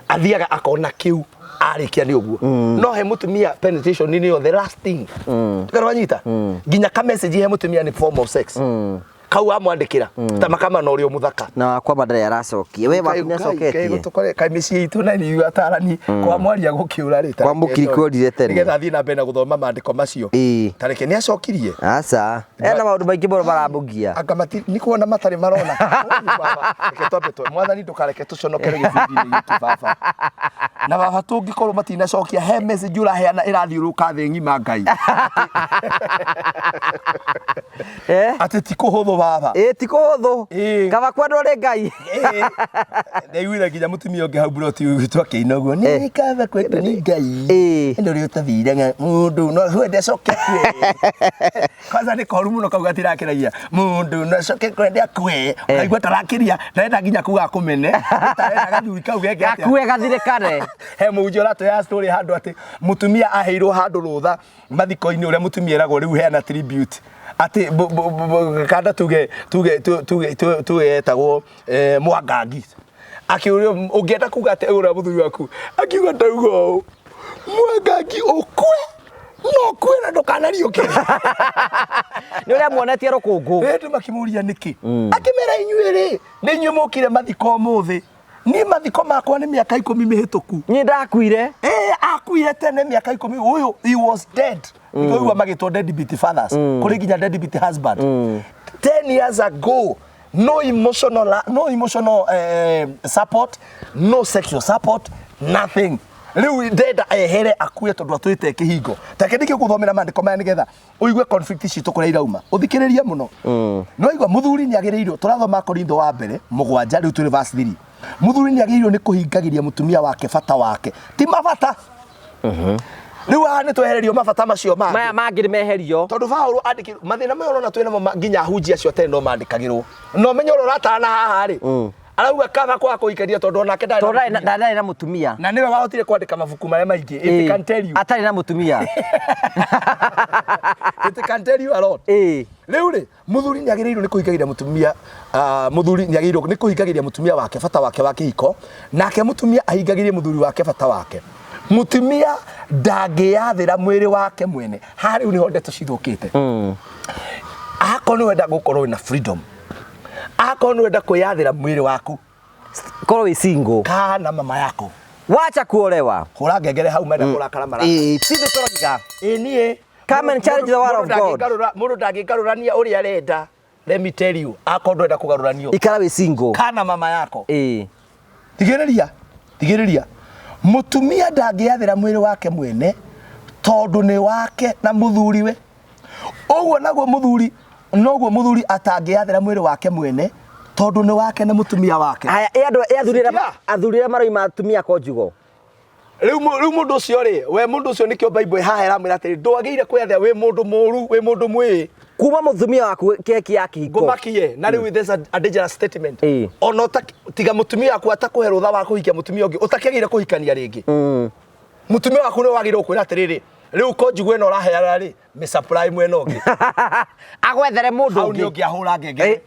Speaker 2: Athiaga akona kĩu arĩkia nĩ ũguo. No he mũtumia penetration nĩyo the last thing. Kana wanyita? Nginya ka message he mũtumia nĩ form of sex. Kau amwandĩkĩra ta makama na ũrĩa mũthaka.
Speaker 1: Na wakwa ndarĩ aracokia. We waku nĩ acoketie.
Speaker 2: Kai mĩciĩ itũ na nĩ atarani kwa mwaria gũkĩũra rĩ.
Speaker 1: Kwa mũkiri kũrire tene.
Speaker 2: Nĩgetha athiĩ na mbere na gũthoma maandĩko macio. Ta reke nĩ acokirie.
Speaker 1: Aca. Ena maũndũ maingĩ mũno maramũgia.
Speaker 2: Anga nĩ kuona matarĩ marona. Reke twambe mwathani ndũkareke tũconokere gĩbindi-inĩ gĩkĩ baba. Na baba tũngĩkorwo matinacokia he message ũraheana ĩrathiũrũrũka thĩ ng'ima Ngai. Atĩ ti kũhũthũ baba.
Speaker 1: Ti kũhũthũ. Kaba kwendwo nĩ Ngai.
Speaker 2: Ndaiguire nginya mũtumia ũngĩ hau mburoti gwitũ akĩina ũguo. Nĩ kaba kwendwo nĩ Ngai. Nĩ ũrĩa ũtathiraga mũndũ no kwende acoke akue. Kwanza nĩ koru mũno kau gatirakĩragia. Mũndũ no acoke kwende akue. Ũkaigua tarakĩria ndarenda nginya kuga akũmene. Tarenda gathuri kau geke
Speaker 1: atĩa. Gakue gathirĩkane.
Speaker 2: He mũhunjia ũratũheaga story handũ atĩ mũtumia aheirwo handũ rũtha mathiko-inĩ ũrĩa mũtumia eragwo rĩu heana tribute. Atĩ kanda tuge tuge tuge tuge etagwo Mwangangi. Akĩũrio ũngĩenda kuga atĩa ũrĩa mũthuri waku akiuga ndauga ũũ Mwangangi ũkue no ũkue na ndũkanariũke.
Speaker 1: Nĩ ũrĩa muonetie rũkũngũ.
Speaker 2: Andũ makĩmũria nĩkĩ. Akĩmera inyuĩ rĩ nĩ inyuĩ mũkire mathiko ũmũthĩ. Niĩ mathiko makwa nĩ mĩaka 10 mĩhĩtũku.
Speaker 1: Niĩ ndakuire.
Speaker 2: Akuire tene mĩaka 10 ũyũ he was dead. Nĩkĩo magĩtwo deadbeat fathers. Kũrĩ nginya deadbeat husband. 10 years ago no emotional support, no sexual support, nothing. Rĩu ndenda ehere akue tondũ atwĩte kĩhingo. Take ndikĩ gũthomera maandĩko maya nĩgetha ũigue conflict citũ kũrĩa irauma. Ũthikĩrĩrie mũno. No igua mũthuri nĩ agĩrĩirwo, tũrathoma Korintho wa mbere 7 rĩu tũrĩ verse 3. Mũthuri nĩ agĩrĩirwo nĩ kũhingagĩria mũtumia wake bata wake. Ti mabata. Rĩu haha nĩ twehererio mabata macio mangĩ.
Speaker 1: Maya mangĩ nĩ meherio.
Speaker 2: Tondũ Paũlũ andĩkĩrwo mathĩna maya ũrona twĩ namo nginya ahunjia acio tene no mandĩkagĩrwo. Na ũmenye ũrĩa ũratarana haha rĩ, arauga kaba kwaga kũhikania tondũ onake ndarĩ na
Speaker 1: Tondũ
Speaker 2: mũtumia.
Speaker 1: ndarĩ na mũtumia.
Speaker 2: Na nĩwe wahotire kwandĩka mabuku marĩa maingĩ. It can tell you.
Speaker 1: Atarĩ na mũtumia.
Speaker 2: It can tell you a lot. Rĩu rĩ, mũthuri nĩ agĩrĩirwo nĩ kũhingagĩria mũtumia, mũthuri nĩ agĩrĩirwo nĩ kũhingagĩria mũtumia wake bata wake wa kĩhiko, nake mũtumia ahingagĩrie mũthuri wake bata wake. Mũtumia ndangĩyathĩra mwĩrĩ wake mwene. Haha rĩu nĩho ndeto cithũkĩte. Akorwo nĩ wenda gũkorwo wĩna freedom, akorwo nĩ wenda kwĩyathĩra mwĩrĩ waku,
Speaker 1: Korwo wĩ single.
Speaker 2: Kaa na mama yako.
Speaker 1: Wacha kuolewa.
Speaker 2: Hũra ngengere hau menda kũrakara marakara.
Speaker 1: Ĩĩ, ti ithuĩ tũroiga.
Speaker 2: Ĩĩ niĩ.
Speaker 1: Come and challenge the word of God.
Speaker 2: Mũndũ ndangĩgarũrania ũrĩa arenda. Let me tell you, akorwo ndũrenda kũgarũranio.
Speaker 1: Ikara wĩ single.
Speaker 2: Kana mama yako.
Speaker 1: Ĩĩ.
Speaker 2: Thikĩrĩria, thikĩrĩria. Mũtumia ndangĩathĩra mwĩrĩ wake mwene tondũ nĩ wake na mũthuriwe. Ũguo naguo mũthuri noguo mũthuri atangĩathĩra mwĩrĩ wake mwene tondũ nĩ wake na mũtumia wake.
Speaker 1: Haya, ĩ andũ ĩ athuri arĩa
Speaker 2: Sikia.
Speaker 1: athuri arĩa maroima atumia konjugo.
Speaker 2: Rĩu rĩu mũndũ ũcio rĩ, we mũndũ ũcio nĩkĩo Bible haha ĩramwĩra atĩrĩ, ndwagĩrĩire kwĩyathĩra wĩ mũndũ mũru, wĩ mũndũ mwĩĩ.
Speaker 1: Kuma mũtumia waku keki ya kĩhiko.
Speaker 2: Ngũmakie, na rĩu there's a dangerous statement. Ona tiga mũtumia waku atakũhe rũtha wa kũhikia mũtumia ũngĩ, ũtakĩagĩrĩire kũhikania rĩngĩ. Mũtumia waku nĩwe wagĩrĩirwo gũkwĩra atĩrĩrĩ, rĩu konjugu ĩno ũraheana rĩ, mĩ supply mwena ũngĩ.
Speaker 1: Agwethere mũndũ
Speaker 2: Hau nĩ
Speaker 1: ũngĩ.
Speaker 2: ũngĩ ahũra ngengere.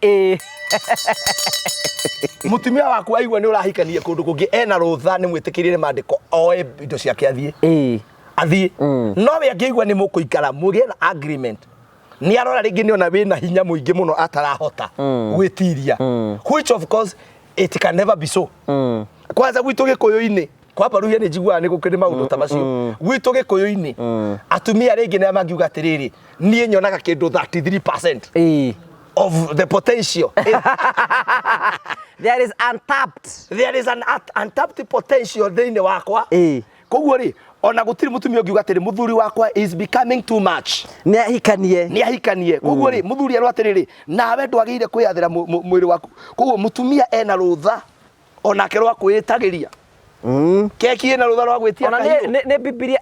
Speaker 2: Mũtumia waku aigua nĩ ũrahikania kũndũ kũngĩ, ena rũtha, nĩ mwĩtĩkĩrie nĩ maandĩko, oe indo ciake athiĩ. Athiĩ. No we angĩigua nĩ mũkũikara, mũgĩe na agreement. Nĩ arora rĩngĩ nĩ ona wĩna hinya mũingĩ mũno atarahota gwĩtiria. Which of course it can never be so. Kwanza gwitũ Gĩkũyũ-inĩ, kwamba ruhia nĩ njiguaga nĩ gũkĩrĩ maũndũ ta macio. Gwitũ Gĩkũyũ-inĩ, atumia rĩngĩ nĩ mangiuga atĩrĩrĩ, niĩ nyonaga kĩndũ 33% of the potential.
Speaker 1: There is untapped.
Speaker 2: There is an untapped potential thĩinĩ wakwa. Koguo rĩ, ona gũtirĩ mũtumia ũngiuga atĩrĩ, mũthuri wakwa is becoming too much.
Speaker 1: Nĩ ahikanie.
Speaker 2: Nĩ ahikanie. Koguo rĩ, mũthuri erwo atĩrĩrĩ, nawe ndwagĩrĩire kwĩyathĩra mwĩrĩ waku. Koguo mũtumia ena rũtha onake rwa kwĩĩtagĩria. Keki ĩna rũtha rwa gwĩtia
Speaker 1: Ona
Speaker 2: kahiũ.
Speaker 1: nĩ Bibilia.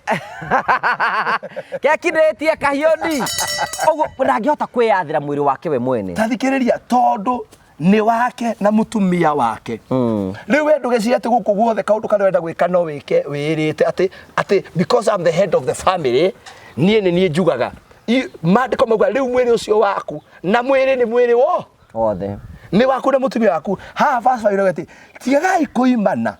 Speaker 1: Keki ndĩtie kahiũ ndi. Ũguo ndangĩhota kwĩyathĩra mwĩrĩ wake we mwene.
Speaker 2: Ta thikĩrĩria, tondũ nĩ wake na mũtumia wake. Rĩu we ndũgecirie atĩ gũkũ guothe kaũndũ karĩa ũrenda gwĩka no wĩke wĩĩrĩte atĩ because I'm the head of the family, niĩ nĩ niĩ njugaga. Maandĩko mauga rĩu mwĩrĩ ũcio waku na mwĩrĩ nĩ mwĩrĩ wo
Speaker 1: wothe.
Speaker 2: Nĩ waku na mũtumia waku. Haha verse 5 ĩrauga atĩ tigagai kũimana.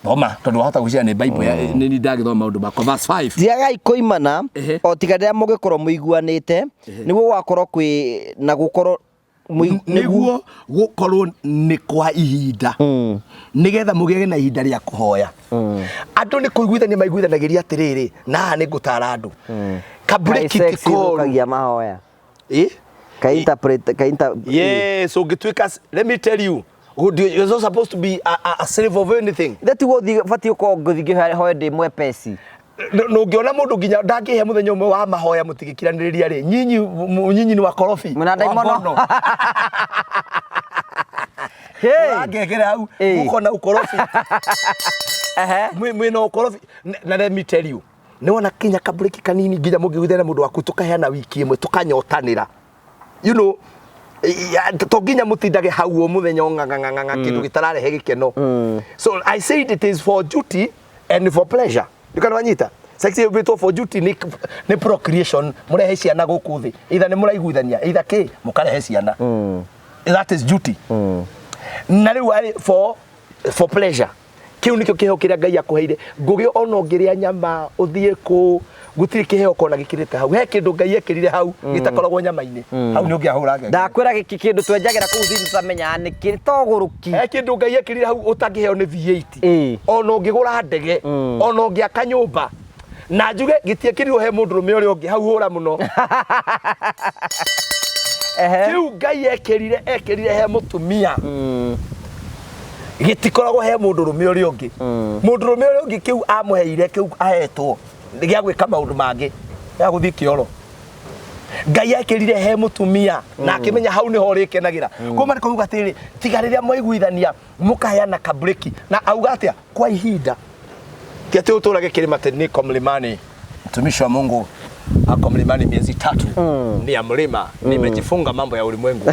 Speaker 2: Thoma tondũ wahota gwĩciria nĩ Bible ya nĩ niĩ ndagĩthoma maũndũ makwa. Verse 5.
Speaker 1: Tigagai kũimana o tiga rĩrĩa mũngĩkorwo mũiguanĩte, nĩguo gũgakorwo kwĩ na gũkorwo
Speaker 2: nĩguo gũkorwo nĩ kwa ihinda. Nĩgetha mũgĩe na ihinda rĩa kũhoya. Andũ nĩ kũiguithania maiguithanagĩria atĩrĩrĩ, na haha nĩ ngũtara andũ. Kabreki
Speaker 1: Kaĩ
Speaker 2: ti
Speaker 1: sex
Speaker 2: koru.
Speaker 1: ĩthũkagia mahoya.
Speaker 2: Ĩ?
Speaker 1: Ka interpret, ka inter-
Speaker 2: Yes, ũngĩtuĩka, let me tell you, you're not supposed to be a slave of anything.
Speaker 1: Ithe tiguo batiĩ gũkorwo ngũthiĩ ngĩhoya ndĩ mwepesi.
Speaker 2: Ndũngĩona mũndũ nginya ndangĩhe mũthenya ũmwe wa mahoya mũtigĩkiranĩrĩria rĩ, nyinyi ni wakorofi.
Speaker 1: Mwĩna ndaimono.
Speaker 2: Wa ngono.
Speaker 1: Hey.
Speaker 2: Ũrangengere hau, mũkona ukorofi. Mwĩna ukorofi. Na let me tell you, nĩ wona kinya kabreki kanini nginya mũngĩiguithania na mũndũ waku tũkaheana wiki ĩmwe tũkanyotanĩra. You know, to nginya mũtindage hau o mũthenya o ng'ang'ang'ang'a kĩndũ gĩtararehe gĩkeno. So I said it is for duty and for pleasure. Ndikana wanyita? Sex ĩmbĩtwo for duty nĩ procreation, mũrehe ciana gũkũ thĩ. Either nĩ mũraiguithania, either kĩ, mũkarehe ciana. That is duty. Na rĩu arĩ for pleasure. Kĩu nĩkĩo kĩheo kĩrĩa Ngai akũheire. Ngũgĩ ona ũngĩrĩa nyama, ũthiĩ kũ, gũtirĩ kĩheo kona gĩkĩrĩte hau. He kĩndũ Ngai ekĩrire hau, gĩtakoragwo nyama-inĩ. Hau nĩ ũngĩahũra ngenge.
Speaker 1: Ndakwĩra gĩkĩ kĩndũ twenjagĩra kũu thĩinĩ tũtamenyaga nĩ kĩ, to ũgũrũki.
Speaker 2: He kĩndũ Ngai ekĩrire hau ũtangĩheo nĩ V8. Ona ũngĩgũra ndege, ona ũngĩaka nyũmba. Na njuge gĩtiekĩrirwo he mũndũrũme ũrĩa ũngĩ, hau hũra mũno. Kĩu Ngai ekĩrire he mũtumia. Gĩtikoragwo he mũndũrũme ũrĩa ũngĩ. Mũndũrũme ũrĩa ũngĩ kĩu amũheire, kĩu ahetwo nĩ gĩa gwĩka maũndũ mangĩ, gĩa gũthiĩ kĩoro. Ngai ekĩrire he mũtumia na akĩmenya hau nĩho ũrĩkenagĩra. Koguo maandĩko mauga atĩrĩrĩ, tiga rĩrĩa mwaiguithania mũkaheana kabreki, na auga atĩa? Kwa ihinda. Ti atĩ ũtũrage kĩrĩma atĩ niko mlimani, mtumishi wa Mungu ako mlimani miezi tatu, ni ya mlima, nimejifunga mambo ya ulimwengu.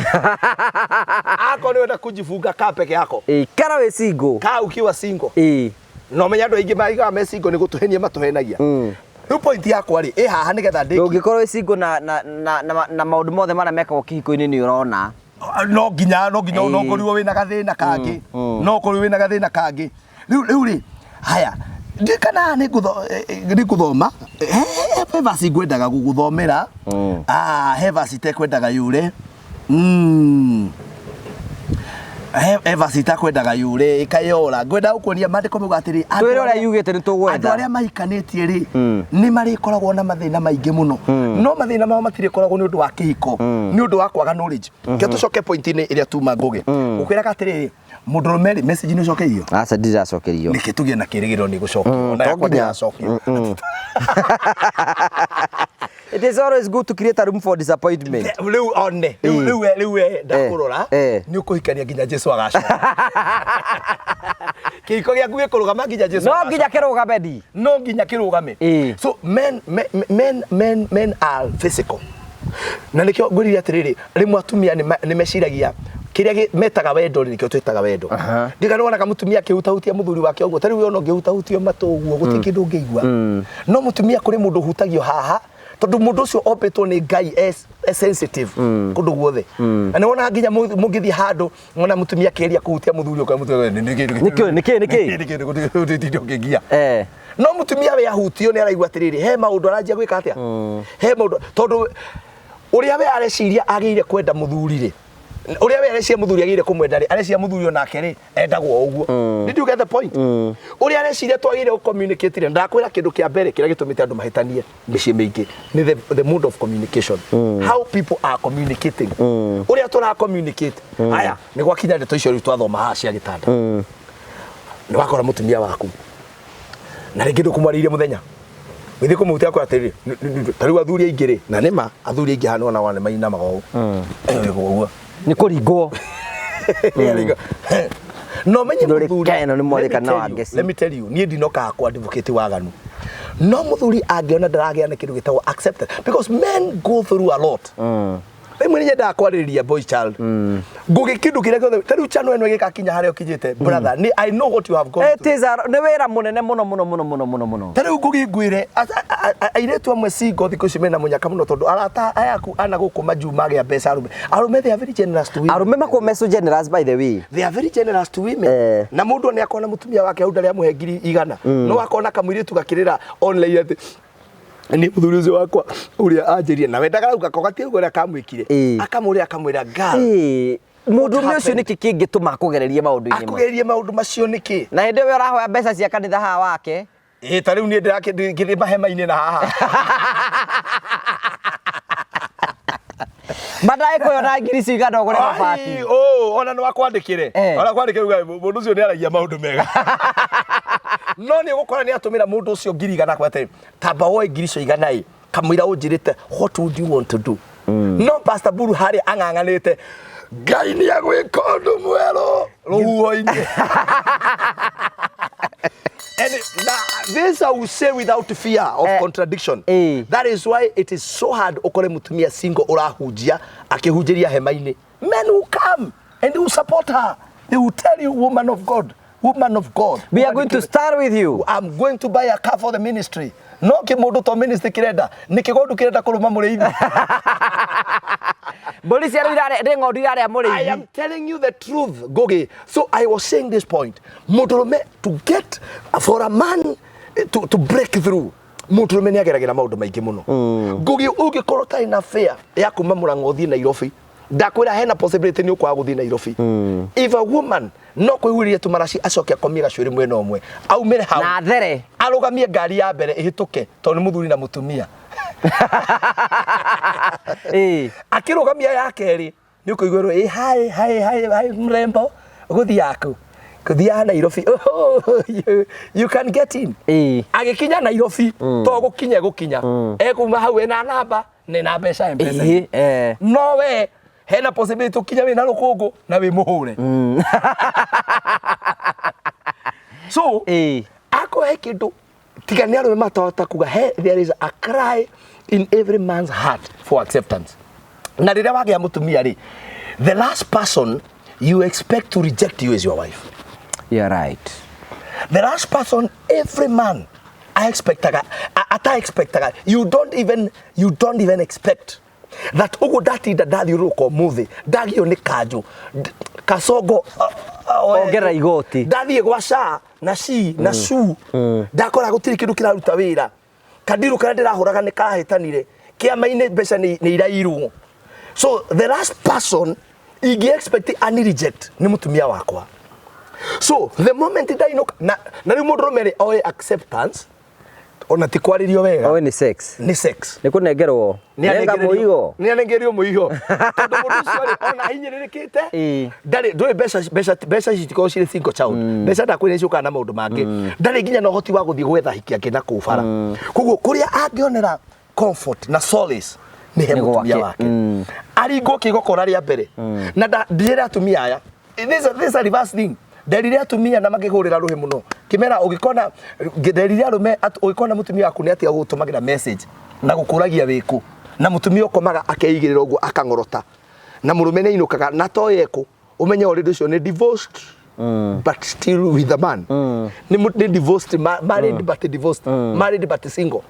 Speaker 2: Ako nĩ kujifunga, kaa peke yako.
Speaker 1: Ĩ, kara wĩ single.
Speaker 2: Kaa ukiwa single.
Speaker 1: Ĩ.
Speaker 2: Na ũmenye andũ aingĩ maigaga me single nĩ gũtũhenia matũhenagia. Rĩu point yakwa rĩ ĩ haha nĩgetha ndĩkie.
Speaker 1: Ũngĩkorwo wĩ single na maũndũ mothe marĩa mekagwo kĩhiko-inĩ nĩ ũrona.
Speaker 2: No nginya
Speaker 1: Ĩĩ.
Speaker 2: no ũkorirwo wĩna gathĩna kangĩ, no ũkorirwo wĩna gathĩna kangĩ. Rĩu rĩ, haya, ndiĩ kana nĩ ngũthoma he verse ngwendaga gũgũthomera. Ah, he verse itekwendaga yũre. He verse itakwendaga yũre ĩkayora. Ngwenda gũkuonia maandĩko mauga atĩrĩ, andũ
Speaker 1: Twĩre ũrĩa
Speaker 2: arĩa-
Speaker 1: yugĩte nĩ tũgwetha.
Speaker 2: Andũ arĩa mahikanĩtie rĩ, nĩ marĩkoragwo na mathĩna maingĩ mũno, no mathĩna mao matirĩkoragwo nĩ ũndũ wa kĩhiko, nĩ ũndũ wa kwaga knowledge. Ke tũcoke point-inĩ ĩrĩa tuma ngũgĩ gũkwĩraga atĩrĩrĩ, mũndũrũme rĩ, message nĩ ũcokeirio?
Speaker 1: Aca, ndiracokerio.
Speaker 2: Nĩkĩ tũgĩe na kĩrĩgĩrĩro nĩ gũcokio? Ona
Speaker 1: To
Speaker 2: yakwa
Speaker 1: nginya.
Speaker 2: ndĩracokio.
Speaker 1: It is always good to create a room for disappointment.
Speaker 2: Rĩu one rĩu rĩu we ndakũrora, nĩ ũkũhikania nginya Jesu agacoka. Kĩhiko gĩaku gĩkũrũgama nginya Jesu
Speaker 1: No
Speaker 2: agacoka.
Speaker 1: nginya kĩrũgame ndi.
Speaker 2: No nginya kĩrũgame. So men are physical, na nĩkĩo ngwĩrire atĩrĩrĩ, rĩmwe atumia nĩ meciragia kĩrĩa metaga wendo rĩ, nĩkĩo twĩtaga wendo. Ndiga nĩwonaga mũtumia akĩhutahutia mũthuri wake ũguo, ta rĩu ona ũngĩhutahutio matũ ũguo gũtirĩ kĩndũ ũngĩigua, no mũtumia kũrĩ mũndũ ũhutagio haha, tondũ mũndũ ũcio ombĩtwo nĩ Ngai e sensitive kũndũ guothe. Na nĩwonaga nginya mũngĩthiĩ handũ wona mũtumia akĩgeria kũhutia mũthuri, ũkoya mũthuri
Speaker 1: Nĩkĩ, nĩkĩ, nĩkĩ?
Speaker 2: Nĩkĩ ũngĩngia? No mũtumia we ahutio nĩ araigua atĩrĩrĩ, he maũndũ aranjia gwĩka atĩa, he maũndũ, tondũ ũrĩa we areciria agĩrĩire kwenda mũthuri rĩ, ũrĩa we areciria mũthuri agĩrĩire kũmwenda rĩ, areciria mũthuri onake rĩ endagwo o ũguo. Did you get the point? Ũrĩa areciria twagĩrĩire gũ-communicate rĩ, ndakwĩra kĩndũ kĩa mbere kĩrĩa gĩtũmĩte andũ mahĩtanie mĩciĩ mĩingĩ nĩ the mode of communication, how people are communicating, ũrĩa tũra communicate. Haya, nĩ gwakinya ndeto icio rĩu twathoma haha cia gĩtanda, nĩ wakora mũtumia waku na rĩngĩ ndũkũmwarĩirie mũthenya, gĩthiĩ kũmũhutia akora atĩrĩrĩ, ta rĩu athuri aingĩ rĩ, na nĩma athuri aingĩ haha nĩwona nĩ mainamaga ũũ ũguo.
Speaker 1: Nĩ kũringwo.
Speaker 2: No menye
Speaker 1: Ndũrĩ
Speaker 2: mũthuri
Speaker 1: keno nĩ mwarĩka
Speaker 2: Let me
Speaker 1: na
Speaker 2: tell you,
Speaker 1: Wangeci.
Speaker 2: let me tell you, niĩ ndinokaga kwa advocate waganu, no mũthuri angĩona ndaragĩa na kĩndũ gĩtagwo accepted, because men go through a lot. Rĩmwe nĩ nyendaga kwarĩrĩria boy child ngũgĩ kĩndũ kĩrĩa gĩothe, ta rĩu channel ĩno ĩgĩgakinya harĩa ũkinyĩte, brother, nĩ I know what you have gone
Speaker 1: It
Speaker 2: through.
Speaker 1: is a nĩ wĩra mũnene mũno mũno mũno mũno mũno mũno.
Speaker 2: Ta rĩu ngũgĩ ngwĩre, airĩtu amwe single thikũ ici mena mũnyaka mũno, tondũ arata ayaku ana gũkũ majuu magĩa mbeca, arũme they are very generous to women.
Speaker 1: Arũme makoragwo me so generous, by the way.
Speaker 2: They are very generous to women. Na mũndũ nĩ akona mũtumia wake hau ndarĩ amũhe 100,000, no akona kamũirĩtu gakĩrĩra online atĩ nĩ mũthuri ũcio wakwa ũrĩa anjĩrie na wendaga rau gako gatirĩ ũrĩa kamwĩkire. Akamũrĩra, akamwĩra, "Girl."
Speaker 1: Mũndũrũme ũcio nĩkĩ kĩngĩtũma akũgererie maũndũ-inĩ mau?
Speaker 2: Akũgerie maũndũ macio nĩkĩ?
Speaker 1: Na hĩndĩ ĩyo we ũrahoya mbeca cia kanitha haha wake.
Speaker 2: Ĩ, ta rĩu niĩ ndĩrakĩthĩ mahema-inĩ na haha.
Speaker 1: Mandagĩkũyũ na ngiri cigana ũgũre mabati.
Speaker 2: Ai, oh, ona no akwandĩkĩre. Ona akwandĩkĩre uga mũndũ ũcio nĩ aragia maũndũ mega, no nĩ ũgũkora nĩ atũmĩra mũndũ ũcio 100,000 akwa atĩrĩ, tamba woe ngiri icio igana ĩ kamũira ũnjĩrĩte what would you want to do. No Pastor Buru harĩa ang'ang'anĩte, Ngai nĩ agwĩka ũndũ mwerũ rũhuho-inĩ. And this I will say without fear of contradiction. That is why it is so hard ukore mutumia single urahunjia akihunjĩria hema-inĩ. Men will come and they will support her. They will tell you, "Woman of God, woman of God."
Speaker 1: We are going to start with you.
Speaker 2: "I'm going to buy a car for the ministry." No kĩmũndũ to ministry kĩrenda, nĩ kĩgondu kĩrenda kũrũma mũrĩithi.
Speaker 1: Mbũri cia rĩu irarĩa nĩ ng'ondu irarĩa
Speaker 2: I
Speaker 1: mũrĩithi.
Speaker 2: Am telling you the truth, Gogi. So I was saying this point. Mũndũrũme to get for a man to break through, mũndũrũme nĩ ageragĩra maũndũ maingĩ mũno. Ngugi, ũngĩkorwo ũtarĩ na fare ya kuma Mũrang'a ũthiĩ Nairobi, ndakwĩra hena possibility nĩ ũkwaga gũthiĩ Nairobi. If a woman no kwĩhurĩria tu maraci acoke akomie gacuĩrĩ mwena ũmwe aumĩre hau
Speaker 1: Na there.
Speaker 2: Arũgamie ngari ya mbere ĩhĩtũke, tondũ nĩ mũthuri na mũtumia. Akĩrũgamia ya kerĩ nĩ ũkũiguĩrwo, "Ĩ, hi hi hi hi, mrembo, ũgũthiĩ yaku?" Kũthiaga Nairobi, oh, you can get in. Agĩkinya Nairobi, to gũkinya gũkinya ekuma hau ena namba na ena mbeca M-Pesa. No we hena possibility ũkinya wĩna rũkũngũ na wĩ mũhũre. So akorwo he kĩndũ tiga nĩ arũme matahota kuga he, there is a cry in every man's heart for acceptance. Na rĩrĩa wagĩa mũtumia rĩ, the last person you expect to reject you is your wife.
Speaker 1: You're right.
Speaker 2: The last person every man I expectaga ata expectaga, you don't even expect that ũguo ndatinda ndathiũrũrũka ũmũthĩ, ndagio nĩ kanjũ kasongo
Speaker 1: Ongerera igoti.
Speaker 2: Ndathiĩ gwa SHA na SHI na SHU, ndakora gũtirĩ kĩndũ kĩraruta wĩra, kandirũ karĩa ndĩrahũraga nĩ kahĩtanire kĩama-inĩ, mbeca nĩ irairwo. So the last person ingĩ expect ani reject nĩ mũtumia wakwa. So the moment ndainũka na rĩu mũndũrũme rĩ oĩ acceptance ona ti kwarĩrio wega.
Speaker 1: Oĩ nĩ sex.
Speaker 2: Nĩ sex.
Speaker 1: Nĩ kũnengerwo. Nenga mũigo.
Speaker 2: Nĩ anengerio mũigo tondũ mũndũ ũcio rĩ ona ahinyĩrĩrĩkĩte ndarĩ ndũĩ mbeca ici citikoragwo cirĩ single child. Mbeca ndakwĩra nĩciũkaga na maũndũ mangĩ. Ndarĩ nginya na ũhoti wa gũthiĩ gwetha hiki angĩ na kũu bara. Koguo kũrĩa angĩonera comfort na solace nĩ he
Speaker 1: Nĩ
Speaker 2: mũtumia
Speaker 1: gwake.
Speaker 2: Wake. Aringwo kĩgokora rĩa mbere na ndĩrĩra atumia aya, this is a reverse thing. Nderire atumia na makĩhũrĩra rũhĩ mũno kĩmera ũgĩkona nderire arũme ũgĩkona mũtumia waku nĩ atiga gũgũtũmagĩra message na gũkũragia wĩkũ na mũtumia ũkomaga akeigĩrĩra ũguo akang'orota na mũrũme nĩ ainũkaga na toĩ ekũ, ũmenye already ũcio nĩ divorced but still with the man. Nĩ divorced, married but divorced, married but single.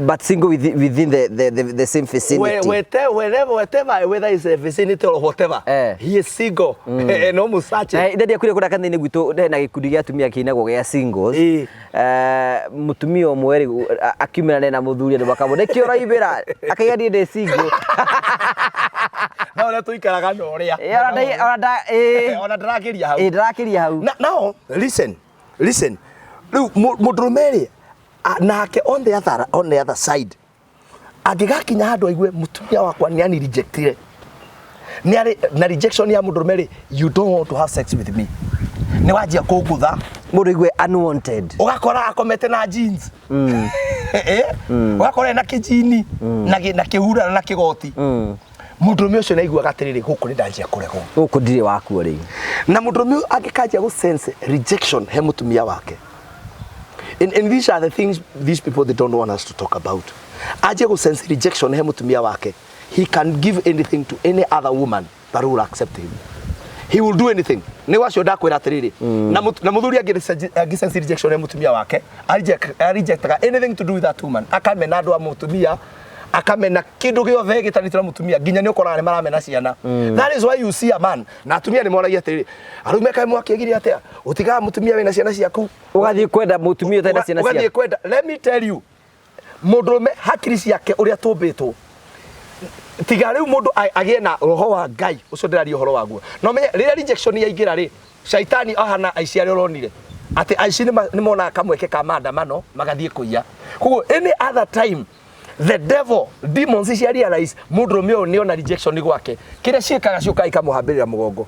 Speaker 1: But single within the same vicinity.
Speaker 2: Wherever, whatever, whether it's a vicinity or whatever, he is single. No musache.
Speaker 1: Ndendia kũrĩa kũrĩa kanitha-inĩ gwitũ hena gĩkundi gĩa atumia kĩinagwo gĩa singles. Mũtumia ũmwe rĩ akiumĩra nena mũthuri andũ makamwĩra nĩkĩ ũraumĩra, akaiga niĩ ndĩ single.
Speaker 2: Na ũrĩa tũikaraga na ũrĩa.
Speaker 1: Ona
Speaker 2: Ona ndĩrakĩria hau.
Speaker 1: Ĩ, ndĩrakĩria hau.
Speaker 2: Now, listen, listen. Rĩu mũndũrũme rĩ nake on the other side angĩgakinya handũ aigue mũtumia wakwa nĩ ani rejectire, nĩ arĩ na rejection ya mũndũrũme rĩ, you don't want to have sex with me, nĩ wanjia kũngũtha.
Speaker 1: Mũndũ aigue unwanted.
Speaker 2: Ũgakora akomete na jeans. Ũgakora ena kĩjini na kĩhurara na kĩgoti. Mũndũrũme ũcio nĩ aiguaga atĩrĩrĩ, gũkũ nĩ ndanjia kũregwo.
Speaker 1: Gũkũ ndirĩ wakuo rĩu.
Speaker 2: Na mũndũrũme ũyũ angĩkanjia gũ sense rejection he mũtumia wake, and these are the things these people, they don't want us to talk about, anjie gũ sense rejection he mũtumia wake, he can give anything to any other woman that will accept him. He will do anything. Nĩ wacio ndakwĩra atĩrĩrĩ, na mũthuri angĩ sense rejection he mũtumia wake, arejectaga anything to do with that woman, akamena andũ a mũtumia, akamena kĩndũ gĩothe gĩtanĩtio na mũtumia, nginya nĩ ũkoraga nĩ maramena ciana. That is why you see a man na atumia nĩ moragia atĩrĩrĩ, arũme kaĩ mwakĩgire atĩa ũtigaga mũtumia wĩna ciana ciaku
Speaker 1: Ũgathiĩ kwenda mũtumia ũtarĩ na ciana
Speaker 2: ũgathiĩ
Speaker 1: ciaku?
Speaker 2: Kwenda, let me tell you, mũndũrũme hakiri ciake ũrĩa tũmbĩtwo, tiga rĩu mũndũ agĩe na roho wa Ngai ũcio ndĩraria ũhoro waguo, no menye rĩrĩa rejection yaingĩra rĩ, shaitani ahana aici arĩa ũronire atĩ aici nĩ monaga kamweke ka maandamano magathiĩ kũiya. Koguo any other time the devil, demons cia realize mũndũrũme ũyũ nĩ ona rejection gwake, kĩrĩa ciĩkaga ciũkaga ikamũhambĩrĩra mũgongo,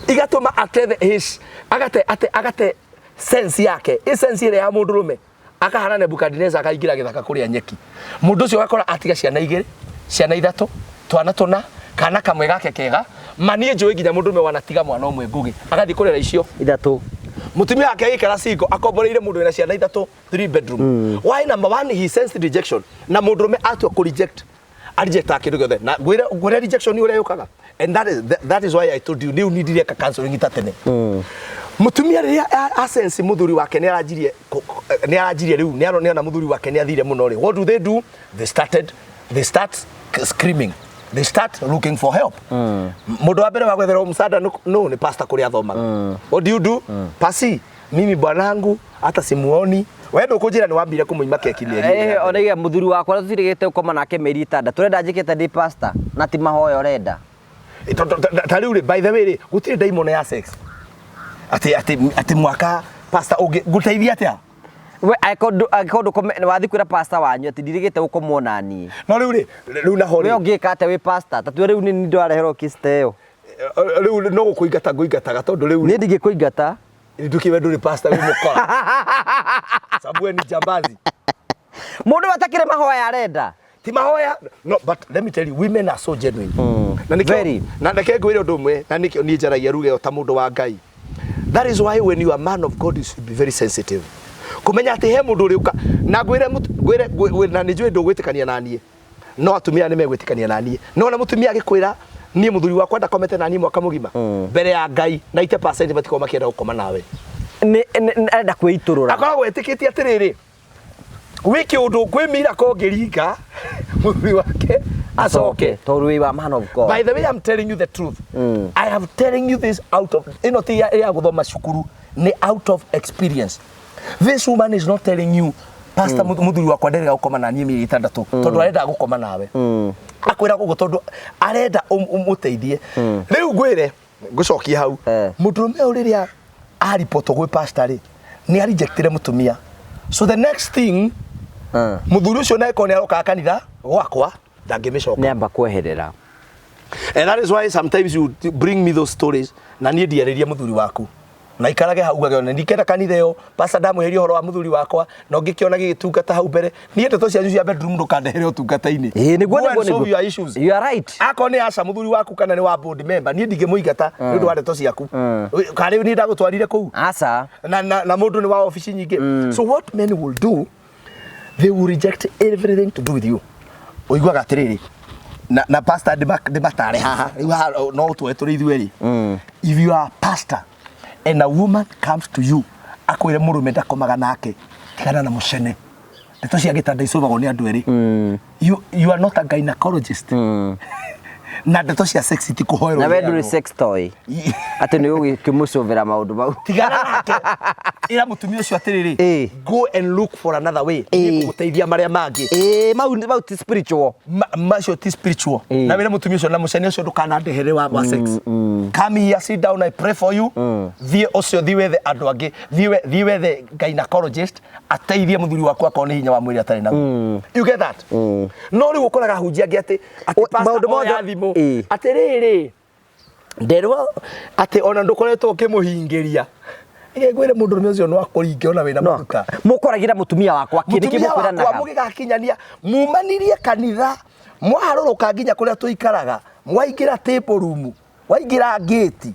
Speaker 2: igatũma ate his agate ate agate sense yake, ĩ sense ĩrĩa ya mũndũrũme, akahana Nebukadneza, akaingĩra gĩthaka kũrĩa nyeki. Mũndũ ũcio ũgakora atiga ciana igĩrĩ, ciana ithatũ, twana tũna, kana kamwe gake kega. Ma niĩ njũĩ nginya mũndũrũme wanatiga mwana ũmwe ngũgĩ agathiĩ kũrera icio
Speaker 1: ithatũ.
Speaker 2: Mũtumia wake agĩikara single akomboreire mũndũ wĩna ciana ithatũ three bedroom. Why? Number one, he sensed rejection. Na mũndũrũme atua kũ reject, arejectaga kĩndũ gĩothe. Na ngwĩre rejection ũrĩa yũkaga, and that is why I told you rĩu niĩ ndireka counseling ita tene. Mũtumia rĩrĩa asense mũthuri wake nĩ aranjirie rĩu nĩ arona mũthuri wake nĩ athire mũno rĩ, what do they do? They start screaming, they start looking for help. Mũndũ wa mbere wa gwetherwo msaada no nĩ pastor kũrĩa athomaga. What do you do? Pasi, mimi bwanangu hata simuoni, we ndũkũnjĩra nĩ wambire kũmũima keki mĩeri ĩrĩ ya mbere.
Speaker 1: Ona mũthuri wakwa tũtirĩgĩte gũkoma nake mĩeri 6, ũrenda njĩkĩte ndĩ pastor na ti mahoya ũrenda?
Speaker 2: Ta rĩu rĩ, by the way rĩ, gũtirĩ ndaimono ya sex atĩ mwaka pastor ũngĩ ngũteithia atĩa?
Speaker 1: We angĩkorwo ndũkome wathiĩ kwĩra pastor wanyu atĩ ndirĩgĩte gũkomwo na niĩ.
Speaker 2: No rĩu rĩ, rĩu naho
Speaker 1: We
Speaker 2: rĩ,
Speaker 1: ũngĩka atĩa wĩ pastor? Ta tue rĩu nĩ ndwareherwo kista ĩyo.
Speaker 2: Rĩu no gũkũingata ngũingataga tondũ rĩu
Speaker 1: Niĩ ndingĩkũingata.
Speaker 2: Ndukiwe ndũrĩ pastor wĩ mũkora. Sababu we ni jambazi.
Speaker 1: Mũndũ atakĩrĩ mahoya arenda.
Speaker 2: Ti mahoya. No, but let me tell you, women are so genuine. Na nĩkĩo
Speaker 1: Very.
Speaker 2: na reke ngwĩre ũndũ ũmwe, na nĩkĩo niĩ njaragia ruga ĩyo ta mũndũ wa Ngai. That is why when you are man of God you should be very sensitive. Kũmenya atĩ he mũndũ ũrĩũka na ngwĩre ngwĩre na nĩ njũĩ ndũgwĩtĩkania na niĩ. No atumia nĩ megwĩtĩkania na niĩ. No ona mũtumia agĩkwĩra niĩ mũthuri wakwa ndakomete na niĩ mwaka mũgima mbere ya Ngai 90% matikoragwo makĩenda gũkoma nawe.
Speaker 1: Nĩ arenda kwĩitũrũra.
Speaker 2: Akoragwo etĩkĩtie atĩrĩrĩ, gwĩ kĩũndũ kwĩ miracle ũngĩringa mũthuri wake acoke.
Speaker 1: Tondũ wĩ wa man of God.
Speaker 2: By the way, I'm telling you the truth. I am telling you this out of ĩno ti ya ya gũthoma cukuru, nĩ out of experience. This woman is not telling you pastor mũthuri wakwa nderega gũkoma na niĩ mĩeri ĩtandatũ tondũ arenda gũkoma nawe. Akwĩra ũguo tondũ arenda ũmũteithie. Rĩu ngwĩre ngũcokie hau. Mũndũrũme ũyũ rĩrĩa aripotwo gwĩ pastor rĩ, nĩ arejectire mũtumia. So the next thing mũthuri ũcio na ĩkorwo nĩ arokaga kanitha gwakwa ndangĩmĩcoka.
Speaker 1: Nĩ amba kweherera.
Speaker 2: And that is why sometimes you bring me those stories na niĩ ndiarĩria mũthuri waku na ikarage hau ugage ona ndikenda kanitha ĩyo pastor ndamwĩhĩria ũhoro wa mũthuri wakwa na ũngĩkĩona gĩgĩtungata hau mbere niĩ ndeto cianyu cia bedroom ndũkandehere ũtungata-inĩ.
Speaker 1: Ĩĩ nĩguo
Speaker 2: Go and
Speaker 1: nĩguo
Speaker 2: solve
Speaker 1: nĩguo.
Speaker 2: your issues.
Speaker 1: You are right.
Speaker 2: Akorwo nĩ aca mũthuri waku kana nĩ wa board member niĩ ndingĩmũingata nĩ ũndũ wa ndeto ciaku. Karĩ niĩ ndagũtwarire kũu.
Speaker 1: Aca.
Speaker 2: Na mũndũ nĩ wa obici nyingĩ. So what men will do, they will reject everything to do with you. Ũiguaga atĩrĩrĩ, na pastor ndĩmatare haha rĩu haha no ũtwoe tũrĩ ithuerĩ. If you are a pastor and a woman comes to you akwĩre mũrũme ndakomaga nake, tigana na mũcene. Ndeto cia gĩtanda icũthagwo nĩ andũ erĩ. You are not a gynecologist. Na ndeto cia sex itikũhoerwo
Speaker 1: Na we ndũrĩ
Speaker 2: iheanwo.
Speaker 1: sex toy. Atĩ nĩ ũgĩkĩmũcũvĩra maũndũ mau.
Speaker 2: Tigana nake. Ĩra mũtumia ũcio atĩrĩrĩ, go and look for another way. Nĩngũgũteithia marĩa mangĩ.
Speaker 1: Ĩĩ mau ti spiritual.
Speaker 2: Macio ti spiritual. Na wĩre mũtumia ũcio na mũcene ũcio ndũkanandehere wa sex. Come here, sit down, I pray for you. Thiĩ ũcio, thiĩ wethe andũ angĩ, thiĩ wethe gynecologist ateithie mũthuri waku akorwo nĩ hinya wa mwĩrĩ atarĩ naguo. You get that? No rĩu ũkoraga ahunjia angĩ atĩ pastor
Speaker 1: Maũndũ mothe
Speaker 2: oya thimũ. Atĩrĩrĩ, nderwo atĩ ona ndũkoretwo ũkĩmũhingĩria. Ĩĩ ngwĩre mũndũrũme ũcio no akũringe ona wĩna maguta.
Speaker 1: Mũkoragira mũtumia wakwa kĩ nĩkĩ
Speaker 2: Mũtumia wakwa
Speaker 1: mũkwĩranaga?
Speaker 2: mũgĩgakinyania mumanirie kanitha mwaharũrũka nginya kũrĩa tũikaraga mwaingĩra table room waingĩra gate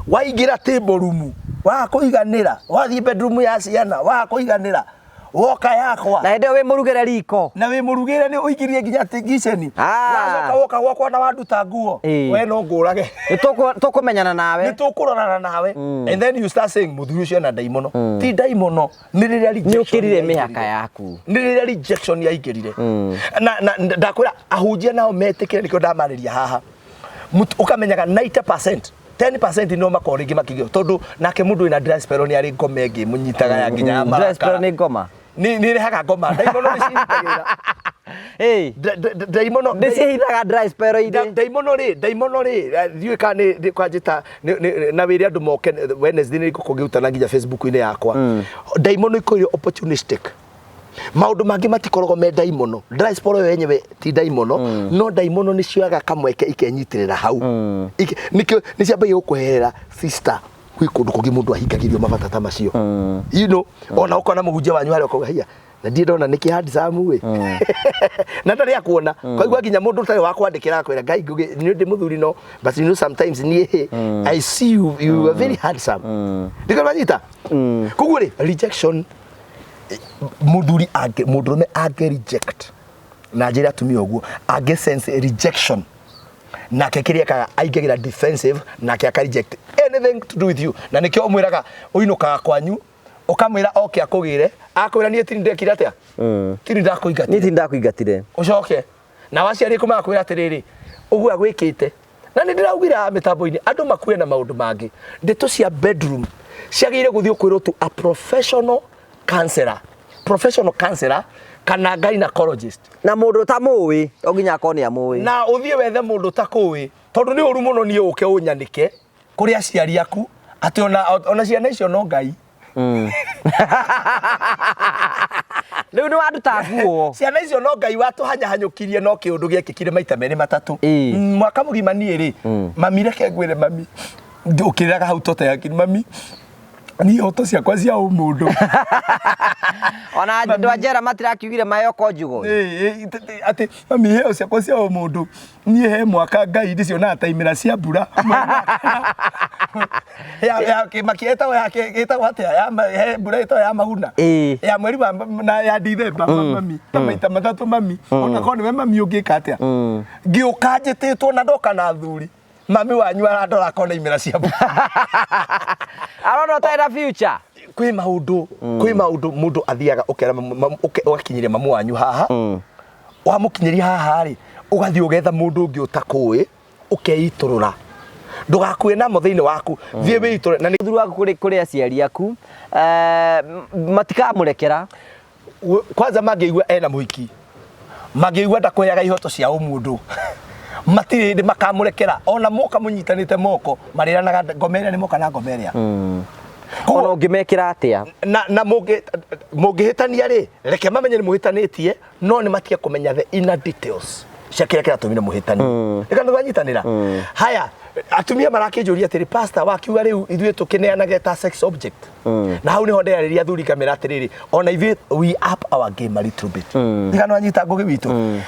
Speaker 2: waingĩra table room waga kũiganĩra wathiĩ bedroom ya ciana waga kũiganĩra woka yakwa
Speaker 1: Na hĩndĩ ĩyo wĩ mũrugĩre riko.
Speaker 2: Na wĩ mũrugĩre nĩ ũingĩrie nginya kitchen. Wacoka woka gwakwa na wanduta nguo we no ngũrage.
Speaker 1: Nĩ tũkũmenyana nawe.
Speaker 2: Nĩ tũkũrorana nawe. And then you start saying mũthuri ũcio ena ndaimono. Ti ndaimono, nĩ rĩrĩa rejection
Speaker 1: Nĩ ũkĩrire
Speaker 2: yaingĩrire.
Speaker 1: mĩhaka yaku.
Speaker 2: Nĩ rĩrĩa rejection yaingĩrire. Na ndakwĩra ahunjia nao metĩkĩre nĩkĩo ndamarĩria haha. Ũkamenyaga 90%, 10% no makorwo rĩngĩ makĩgio tondũ nake mũndũ wĩna dry spell nĩ arĩ ngoma ĩngĩ mũnyitaga ya nginya ya
Speaker 1: Dry spell
Speaker 2: marakara.
Speaker 1: nĩ ngoma.
Speaker 2: Nĩ ĩrehaga ngoma. Ndaimono nĩ cinyitagĩrĩra. Ndaimono
Speaker 1: Nĩ ciĩhithaga dry spell inĩ.
Speaker 2: Ndaimono rĩ, ndiũĩ kana nĩ kwanjĩta na wĩre andũ moke Wednesday nĩ ngũkorwo ngĩrutana nginya Facebook-inĩ yakwa. Ndaimono ikorwo opportunistic. Maũndũ mangĩ matikoragwo me ndaimono. Dry spell ĩyo yenyewe ti ndaimono, no ndaimono nĩ cioyaga kamweke ikenyitĩrĩra hau. Nĩkĩo nĩ ciambagia gũkweherera sister gwĩ kũndũ kũngĩ mũndũ ahingagĩrio mabata ta macio. You know, ona ũkona mũhunjia wanyu harĩa ũkauga hiya na ndirĩ ndona nĩkĩ handsome ĩ. Na ndarĩ akuona. Kwaigua nginya mũndũ ũtarĩ wa kwandĩkĩra akwĩra Ngai ngũgĩ nĩ ndĩ mũthuri no but you know sometimes niĩ I see you, you are very handsome. Ndikona wanyita? Koguo rĩ rejection mũthuri angĩ mũndũrũme angĩ reject na njĩra atumia ũguo angĩ sense rejection nake kĩrĩa ekaga aingagĩra defensive nake aka reject anything to do with you na nĩkĩo ũmwĩraga ũinũkaga kwanyu ũkamwĩra oke akũgĩre akwĩra niĩ tini ndekire atĩa tini ndakũingatire
Speaker 1: Niĩ tini ndakũingatire
Speaker 2: ũcoke na waciari kũmagakwĩra atĩrĩrĩ ũguo agwĩkĩte na nĩ ndĩraugire haha mĩtambo-inĩ andũ makue na maũndũ mangĩ ndeto cia bedroom ciagĩrĩire gũthiĩ kwĩrwo tu a professional counselor professional counselor kana gynecologist
Speaker 1: na mũndũ ũtamũĩ to nginya akorwo nĩ amũĩ
Speaker 2: na ũthiĩ wethe mũndũ ũtakũĩ tondũ nĩ ũru mũno niĩ ũke ũnyanĩke kũrĩ aciari aku atĩ ona ciana icio no Ngai
Speaker 1: Rĩu nĩ wanduta nguo
Speaker 2: ciana icio no Ngai watũhanyahanyũkirie no kĩũndũ gĩekĩkire maita merĩ matatũ mwaka mũgima niĩ rĩ mami reke ngwĩre mami ũkĩrĩraga hau tota yake mami Niĩ ihoto ciakwa cia ũmũndũ.
Speaker 1: Ona andũ a njera matirakiugire mayoko njugo.
Speaker 2: Ĩĩ, atĩ mami, iheo ciakwa cia ũmũndũ, niĩ he mwaka Ngai ndĩcionaga ta imera cia mbura. Ya kĩmaki ĩtagwo ya ĩtagwo atĩa ya he mbura ĩtagwo ya mahuna. Ya mweri wa na ya Dithemba, mami, ta maita matatũ, mami, ona korwo nĩwe mami ũngĩka atĩa. Ngĩũka njĩtĩtwo na ndoka na athuri, mami wanyu arandora akona imera cia mbura.
Speaker 1: Arona ũtarĩ na future.
Speaker 2: Kwĩ maũndũ mũndũ athiaga ũkera ũgakinyĩria mamu wanyu haha. Wamũkinyĩria haha rĩ, ũgathiĩ ũgetha mũndũ ũngĩ ũtakũĩ, ũkeitũrũra, ndũgakue namo thĩinĩ waku, thiĩ wĩitũrũre na nĩ
Speaker 1: Mũthuri waku kũrĩ aciari aku, matikamũrekera.
Speaker 2: Kwanza mangĩigua ena mũhiki, mangĩigua ndakũheaga ihoto cia ũmũndũ, matirĩ hĩndĩ makamũrekera. Ona moka mũnyitanĩte moko, marĩranaga ngoma ĩrĩa nĩ moka na ngoma ĩrĩa.
Speaker 1: Ona ũngĩmekĩra atĩa.
Speaker 2: Na mũngĩhĩtania rĩ, reke mamenye nĩ mũhĩtanĩtie, no nĩ matige kũmenya the inner details cia kĩrĩa kĩratũmire mũhĩtanie. Reka nĩ twanyitanĩra. Haya, atumia marakĩnjũria atĩrĩ, "Pastor, wakiuga rĩu ithuĩ tũkĩneanage ta sex object?" Na hau nĩho ndĩrarĩria athuri ngamĩra atĩrĩrĩ, ona ithuĩ we up our game a little bit. Reka nĩ wanyita, ngũgĩ witũ.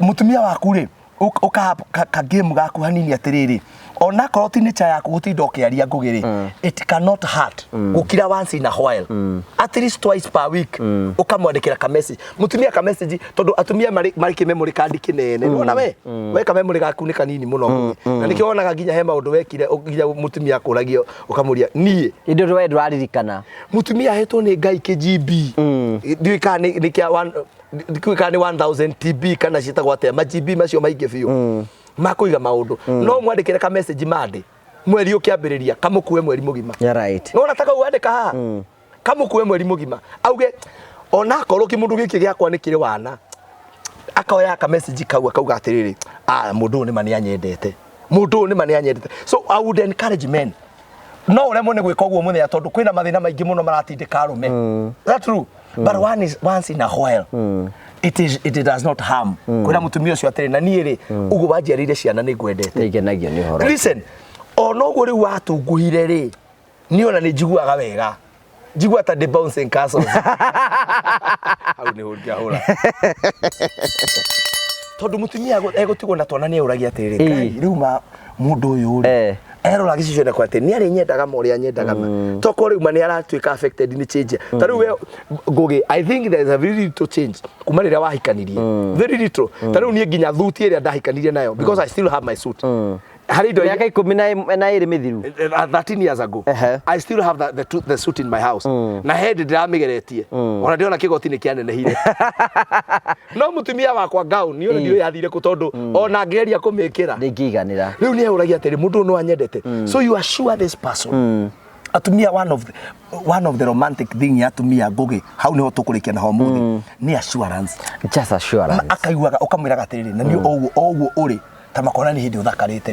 Speaker 2: Mũtumia waku rĩ, ũka ka game gaku hanini atĩrĩrĩ, onakorwo ti nature yaku gũtinda ũkĩaria, ngũgĩ rĩ, it cannot hurt gũkira once in a while, at least twice per week, ũkamwandĩkĩra ka message mũtumia, ka message, tondũ atumia marĩ kĩ memory card kĩnene. Nĩwona we ka memory gaku nĩ kanini mũno, Ngũgĩ. Na nĩkĩo wonaga nginya he maũndũ wekire, nginya mũtumia akũragia, ũkamũria niĩ.
Speaker 1: Indo we ndũraririkana.
Speaker 2: Mũtumia ahetwo nĩ Ngai kĩ GB, ndiũĩ kana nĩ kĩa one, ndiũĩ kana nĩ 1000 TB kana ciĩtagwo atĩa, ma GB macio maingĩ biũ makũiga maũndũ. No mwandĩkĩre ka message Monday mweri ũkĩambĩrĩria, kamũkue mweri mũgima.
Speaker 1: Yeah, right.
Speaker 2: Nona ta kau wandĩka haha, kamũkue mweri mũgima, auge onakorwo kĩmũndũ gĩkĩ gĩakwa nĩ kĩrĩ wana, akoya ka message kau akauga atĩrĩrĩ, "Ah, mũndũ ũyũ nĩma nĩ anyendete, mũndũ ũyũ nĩma nĩ anyendete." So I would encourage men, no ũremwo nĩ gwĩka ũguo mũthenya tondũ kwĩna mathĩna maingĩ mũno maratindĩka arũme. That true, but one is once in a while, it does not harm kwĩra mũtumia ũcio atĩrĩ, "Na niĩ rĩ, ũguo wanjiarĩire ciana, nĩ ngwendete."
Speaker 1: Nĩngenagio nĩ ũhoro.
Speaker 2: Listen, ona ũguo rĩu watunguhire rĩ, niĩ ona nĩ njiguaga wega, njigua ta ndĩ bouncing castles hau nĩ ũngĩahũra, tondũ mũtumia egũtigwo na twana nĩ eũragia atĩrĩrĩ, "Ngai, rĩu ma mũndũ ũyũ rĩ, erora gĩcicio na kwa atĩ nĩ arĩ nyendaga ma ũrĩa nyendaga ma toko rĩu ma nĩ aratuĩka affected nĩ change." Ta rĩu we Ngũgĩ, I think there is a very little change kuma rĩrĩa wahikanirie, very little. Ta rĩu niĩ nginya thuti ĩrĩa ndahikanirie nayo, because I still have my suit, harĩ indo
Speaker 1: Mĩaka 12 mĩthiru.
Speaker 2: 13 years ago. I still have the suit in my house, na he ndĩ ndĩramĩgeretie, ona ndĩrona kĩgoti nĩ kĩanenehire, no mũtumia wakwa gown niĩ ona ndiũĩ yathire kũ, tondũ ona ngĩgeria kũmĩkĩra
Speaker 1: Ndĩngĩiganĩra.
Speaker 2: Rĩu nĩ eũragia atĩrĩ, "Mũndũ ũyũ no anyendete?" So you assure this person. Atumia, one of the romantic thing ya atumia, Ngũgĩ, hau nĩho tũkũrĩkia naho ũmũthĩ, nĩ assurance.
Speaker 1: Just assurance.
Speaker 2: Akaiguaga ũkamwĩraga atĩrĩrĩ, "Na niĩ o ũguo o ũguo ũrĩ ta makona nĩ hĩndĩ ũthakarĩte."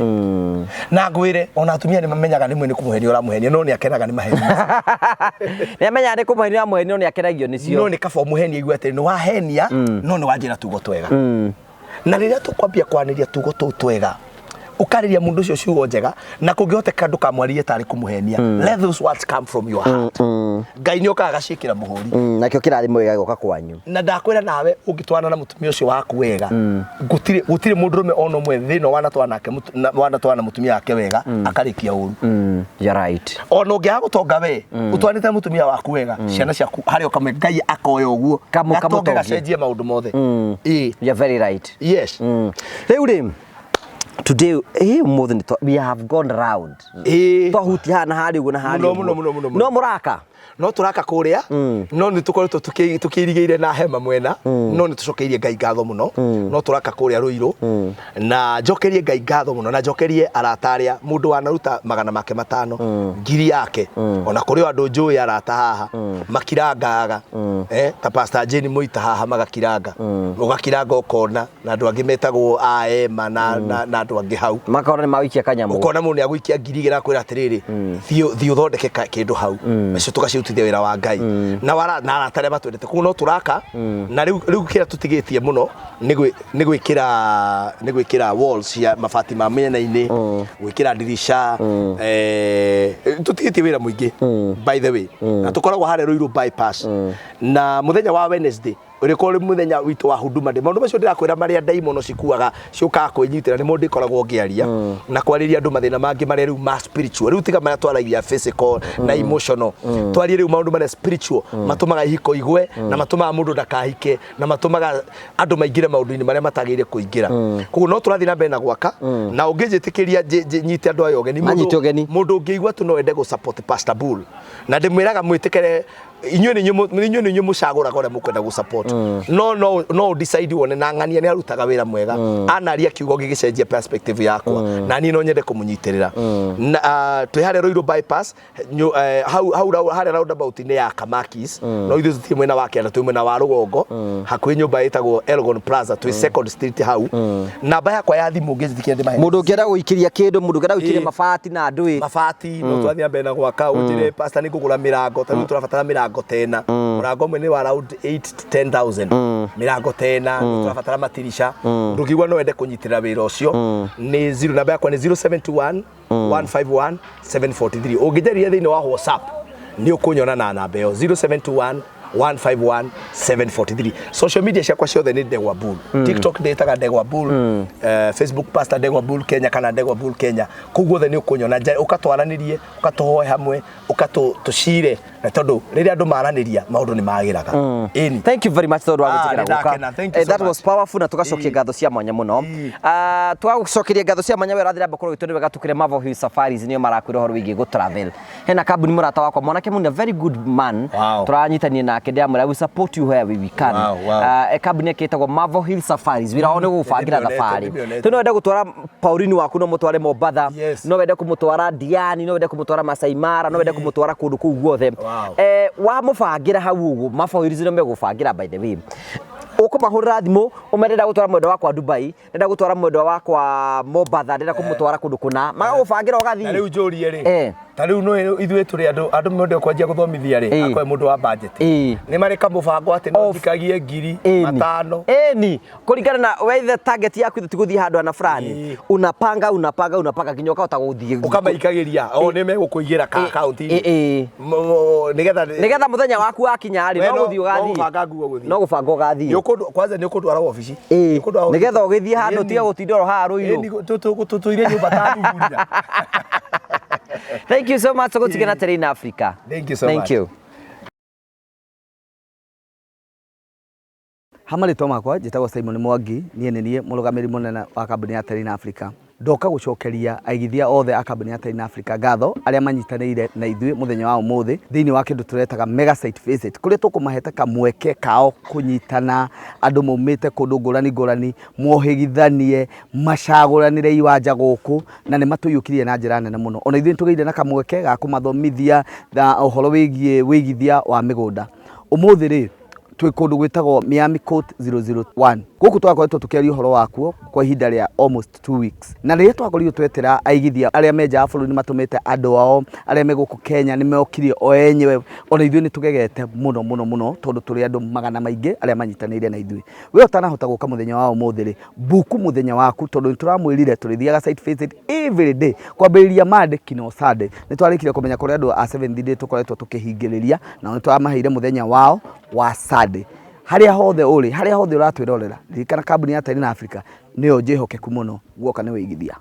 Speaker 2: Na ngwĩre ona atumia nĩ mamenyaga rĩmwe nĩ kũmũhenia ũramũhenia, no nĩ akenaga nĩ maheni macio.
Speaker 1: Nĩ amenyaga nĩ kũmũhenia ũramũhenia, no nĩ akenagio nĩcio.
Speaker 2: No nĩ kaba ũmũhenie igue atĩrĩ, "Nĩ wahenia, no nĩ wanjĩra tugo twega." Na rĩrĩa tũkwambia kwanĩria tugo tũu twega, ũkarĩria mũndũ ũcio ciugo njega, na kũngĩhoteka ndũkamwarĩrie tarĩ kũmũhenia. Let those words come from your heart. Ngai nĩ okaga agaciĩkĩra mũhũri.
Speaker 1: Nakĩo kĩrathimo gĩgagĩũka kwanyu.
Speaker 2: Na ndakwĩra nawe ũngĩtwarana na mũtumia ũcio waku wega, gũtirĩ mũndũrũme ona ũmwe thĩna wanatwarana nake wanatwarana na mũtumia wake wega akarĩkia ũru.
Speaker 1: You're right.
Speaker 2: Ona ũngĩaga gũtonga, we ũtwaranĩte na mũtumia waku wega, ciana ciaku harĩ o kamwe Ngai akoya ũguo gatonge,
Speaker 1: kamũtongie.
Speaker 2: Gacenjie maũndũ mothe. Ĩĩ.
Speaker 1: You're very right.
Speaker 2: Yes.
Speaker 1: Rĩu rĩ, today, ĩ ũmũthĩ we have gone round. Twahutia haha na harĩa ũguo na harĩa
Speaker 2: Mũno,
Speaker 1: ũguo.
Speaker 2: mũno, mũno, mũno, mũno.
Speaker 1: No mũraka.
Speaker 2: No tũraka kũrĩa, no nĩ tũkoretwo tũkĩirigĩire na hema mwena, no nĩ tũcokeirie Ngai ngatho mũno. No tũraka kũrĩa Rũirũ, na njokerie Ngai ngatho mũno, na njokerie arata arĩa mũndũ wanaruta magana make matano, ngiri yake. Ona kũrĩ o andũ njũĩ arata haha makirangaga, ta Pastor Jane Mũita haha, magakiranga, ũgakiranga ũkona, na andũ angĩ metagwo aema na andũ angĩ hau.
Speaker 1: Makona nĩ magũikia kanyamũ.
Speaker 2: Ũkona mũndũ nĩ agũikia 2000, akwĩra atĩrĩrĩ, "Thiĩ thiĩ ũthondeke kĩndũ hau." Nacio tũgaci Twacirutithia wĩra wa Ngai na na arata arĩa matwendete. Koguo no tũraka na rĩu kĩrĩa tũtigĩtie mũno nĩ gwĩkĩra walls cia mabati ma mĩena-inĩ, gwĩkĩra ndirisha. Tũtigĩtie wĩra mũingĩ, by the way, na tũkoragwo harĩa Ruiru bypass, na mũthenya wa Wednesday ũrĩkorwo ũrĩ mũthenya witũ wa huduma day. Maũndũ macio ndĩrakwĩra marĩa ndaimono cikuaga ciũkaga kwĩnyitĩra nĩmo ndĩkoragwo ngĩaria na kwarĩria andũ mathĩna mangĩ marĩa rĩu ma spiritual. Rĩu tiga marĩa twaragia physical na emotional, twarie rĩu maũndũ marĩa spiritual matũmaga ihiko igwe na matũmaga mũndũ ndakahike na matũmaga andũ maingĩre maũndũ-inĩ marĩa matagĩrĩire kũingĩra. Koguo no tũrathiĩ na mbere na gwaka, na ũngĩnjĩtĩkĩria nyite andũ aya ũgeni.
Speaker 1: Manyite ũgeni.
Speaker 2: Mũndũ ũngĩigua tu no ende gũ support Pastor Bull, na ndĩmwĩraga mwĩtĩkĩre inyuĩ nĩ inyuĩ mũcagũraga ũrĩa mũkwenda gũ support, no decide wone na ng'ania nĩ arutaga wĩra mwega, anaria kiugo gĩgĩcenjia perspective yakwa, na niĩ no nyende kũmũnyitĩrĩra. Na twĩ harĩa Ruiru bypass, hau harĩa roundabout-inĩ ya Kamakis, no ithuĩ tũtirĩ mwena wa kĩanda, twĩ mwena wa rũgongo, hakuhĩ nyũmba ĩtagwo Elgon Plaza, twĩ Second Street hau. Namba yakwa ya thimũ ũngĩnjĩtĩkĩria ndĩmahe.
Speaker 1: Mũndũ ũngĩenda gũikĩria kĩndũ, mũndũ ũngĩenda gũikĩria mabati na ndũĩ.
Speaker 2: Mabati no twathiĩ na mbere na gwaka, ũnjĩre, "Pastor, nĩ ngũgũra mĩrango." Ta rĩu tũrabatara mĩrango tena, mũrango ũmwe nĩ wa around 8 to 10,000, mĩrango tena nĩ tũrabatara, matirisha. Ndũngĩigua no wende kũnyitĩrĩra wĩra ũcio, nĩ zero, namba yakwa nĩ 071 151 743. Ũngĩnjarĩria thĩinĩ wa WhatsApp nĩ ũkũnyona na namba ĩyo, 0721 151 743. Social media ciakwa ciothe nĩ Ndegwa Bull. TikTok ndĩtaga Ndegwa Bull, Facebook Pastor Ndegwa Bull Kenya kana Ndegwa Bull Kenya. Kũu guothe nĩ ũkũnyona. Ũkatwaranĩrie, ũkatũhoe hamwe, ũkatũcire, na tondũ rĩrĩa andũ maranĩria maũndũ nĩ magĩraga. Ĩni.
Speaker 1: Thank you very much tondũ wa
Speaker 2: Ah,
Speaker 1: gwĩtĩkĩra
Speaker 2: nĩ
Speaker 1: gũka.
Speaker 2: ndakena. Thank you so
Speaker 1: That was
Speaker 2: much.
Speaker 1: powerful, na tũgacokia ngatho cia mwanya mũno. Tũgagũcokeria ngatho cia mwanya we ũrathiĩ na mbere gũkorwo wĩtũ. Nĩ wega tũkĩre Marvel Hill Safaris, nĩo marakwĩra ũhoro wĩgiĩ gũ travel. Hena kambuni mũrata wakwa mwanake mũno, very good man, tũranyitania nake, ndĩramwĩra we support you where we can. Kambuni ĩngĩ ĩtagwo Marvel Hill Safaris, wĩra wao nĩ gũgũbangĩra
Speaker 2: Ndĩmĩonete,
Speaker 1: thabarĩ.
Speaker 2: ndĩmĩonete.
Speaker 1: Tu no wende gũtwara Pauline waku, no mũtware Mombatha, no wende kũmũtwara Diani, no wende kũmũtwara Masai Mara, no wende kũmũtwara kũndũ kũu guothe. Wamũbangĩra hau ũguo, Marvel Hills nĩo megũbangĩra. By the way, ũkũmahũrĩra thimũ ũmere, "Ndĩrenda gũtwara mwendwa wakwa Dubai, ndĩrenda gũtwara mwendwa wakwa Mombatha, ndĩrenda kũmũtwara kũndũ kũna," magagũbangĩra
Speaker 2: Na
Speaker 1: ũgathiĩ.
Speaker 2: rĩu njũrie rĩ, ta rĩu no ithuĩ tũrĩ andũ mũndũ kwanjia gũthomithia rĩ, akoe mũndũ wa budget, nĩ marĩ kamũbango atĩ no njikagie ngiri 5?
Speaker 1: Ĩni, kũringana na we the target yaku, ithe tigũthiĩ handũ ana fulani. Unapanga, unapanga, unapanga nginya ũkahota gũthiĩ.
Speaker 2: Ũkamaikagĩria o nĩ megũkũigĩra ka akaunti-inĩ nĩgetha
Speaker 1: Nĩgetha mũthenya waku wakinya rĩ,
Speaker 2: We
Speaker 1: no gũthiĩ
Speaker 2: no
Speaker 1: ũgathiĩ.
Speaker 2: gũbanga nguo gũthiĩ.
Speaker 1: No gũbanga ũgathiĩ.
Speaker 2: Kwanza nĩ ũkũndwara wabici. Nĩ ũkũndwara wabici.
Speaker 1: Nĩgetha ũgĩthiĩ handũ
Speaker 2: Ĩni.
Speaker 1: tiga gũtinda oro haha Rũirũ.
Speaker 2: Ĩni, tũtũire nyũmba ta thuburia.
Speaker 1: Thank you so much. Tũgũtigana Terrain Africa.
Speaker 2: Thank you so
Speaker 1: Thank
Speaker 2: much.
Speaker 1: you.
Speaker 3: Ha marĩtwa makwa njĩtagwo Simon Mwangi, niĩ nĩ niĩ mũrũgamĩrĩri mũnene wa kambuni ya Terrain Africa. Ndoka gũcokeria aigithia othe a kambuni ya Terrain Africa ngatho arĩa manyitanĩire na ithuĩ mũthenya wa ũmũthĩ thĩinĩ wa kĩndũ tũretaga mega site visit, kũrĩa tũkũmahete kamweke kao kũnyitana andũ maumĩte kũndũ ngũrani ngũrani, mohĩgithanie, macagũranĩre iwanja gũkũ, na nĩ matũiyũkirie na njĩra nene mũno. Ona ithuĩ nĩ tũgĩire na kamweke ga kũmathomithia na ũhoro wĩgiĩ wĩigithia wa mĩgũnda. Ũmũthĩ rĩ, twĩ kũndũ gwĩtagwo Miami Court 001. Gũkũ twakoretwo tũkĩaria ũhoro wakuo kwa ihinda rĩa almost 2 weeks, na rĩrĩa twakorirwo twetera aigithia arĩa me nja wa bũrũri nĩ matũmĩte andũ ao, arĩa me gũkũ Kenya nĩ mokire o enyewe. Ona ithuĩ nĩ tũgegete mũno mũno mũno tondũ tũrĩ andũ magana maingĩ arĩa manyitanĩire na ithuĩ. We ũtanahota gũka mũthenya wa ũmũthĩ rĩ, book mũthenya waku, tondũ nĩ tũramwĩrire tũrĩthiaga site visit every day kwambĩrĩria Monday kinya Sunday. Nĩ twarĩkire kũmenya kũrĩ andũ a Seventh Day tũkoretwo tũkĩhingĩrĩria, nao nĩ tũramaheire mũthenya wao wa Sunday. Harĩa hothe ũrĩ, harĩa hothe ũratwĩrorera, ririkana kambuni ya Terrain Africa nĩyo njĩhokeku mũno guoka nĩ wĩigithia.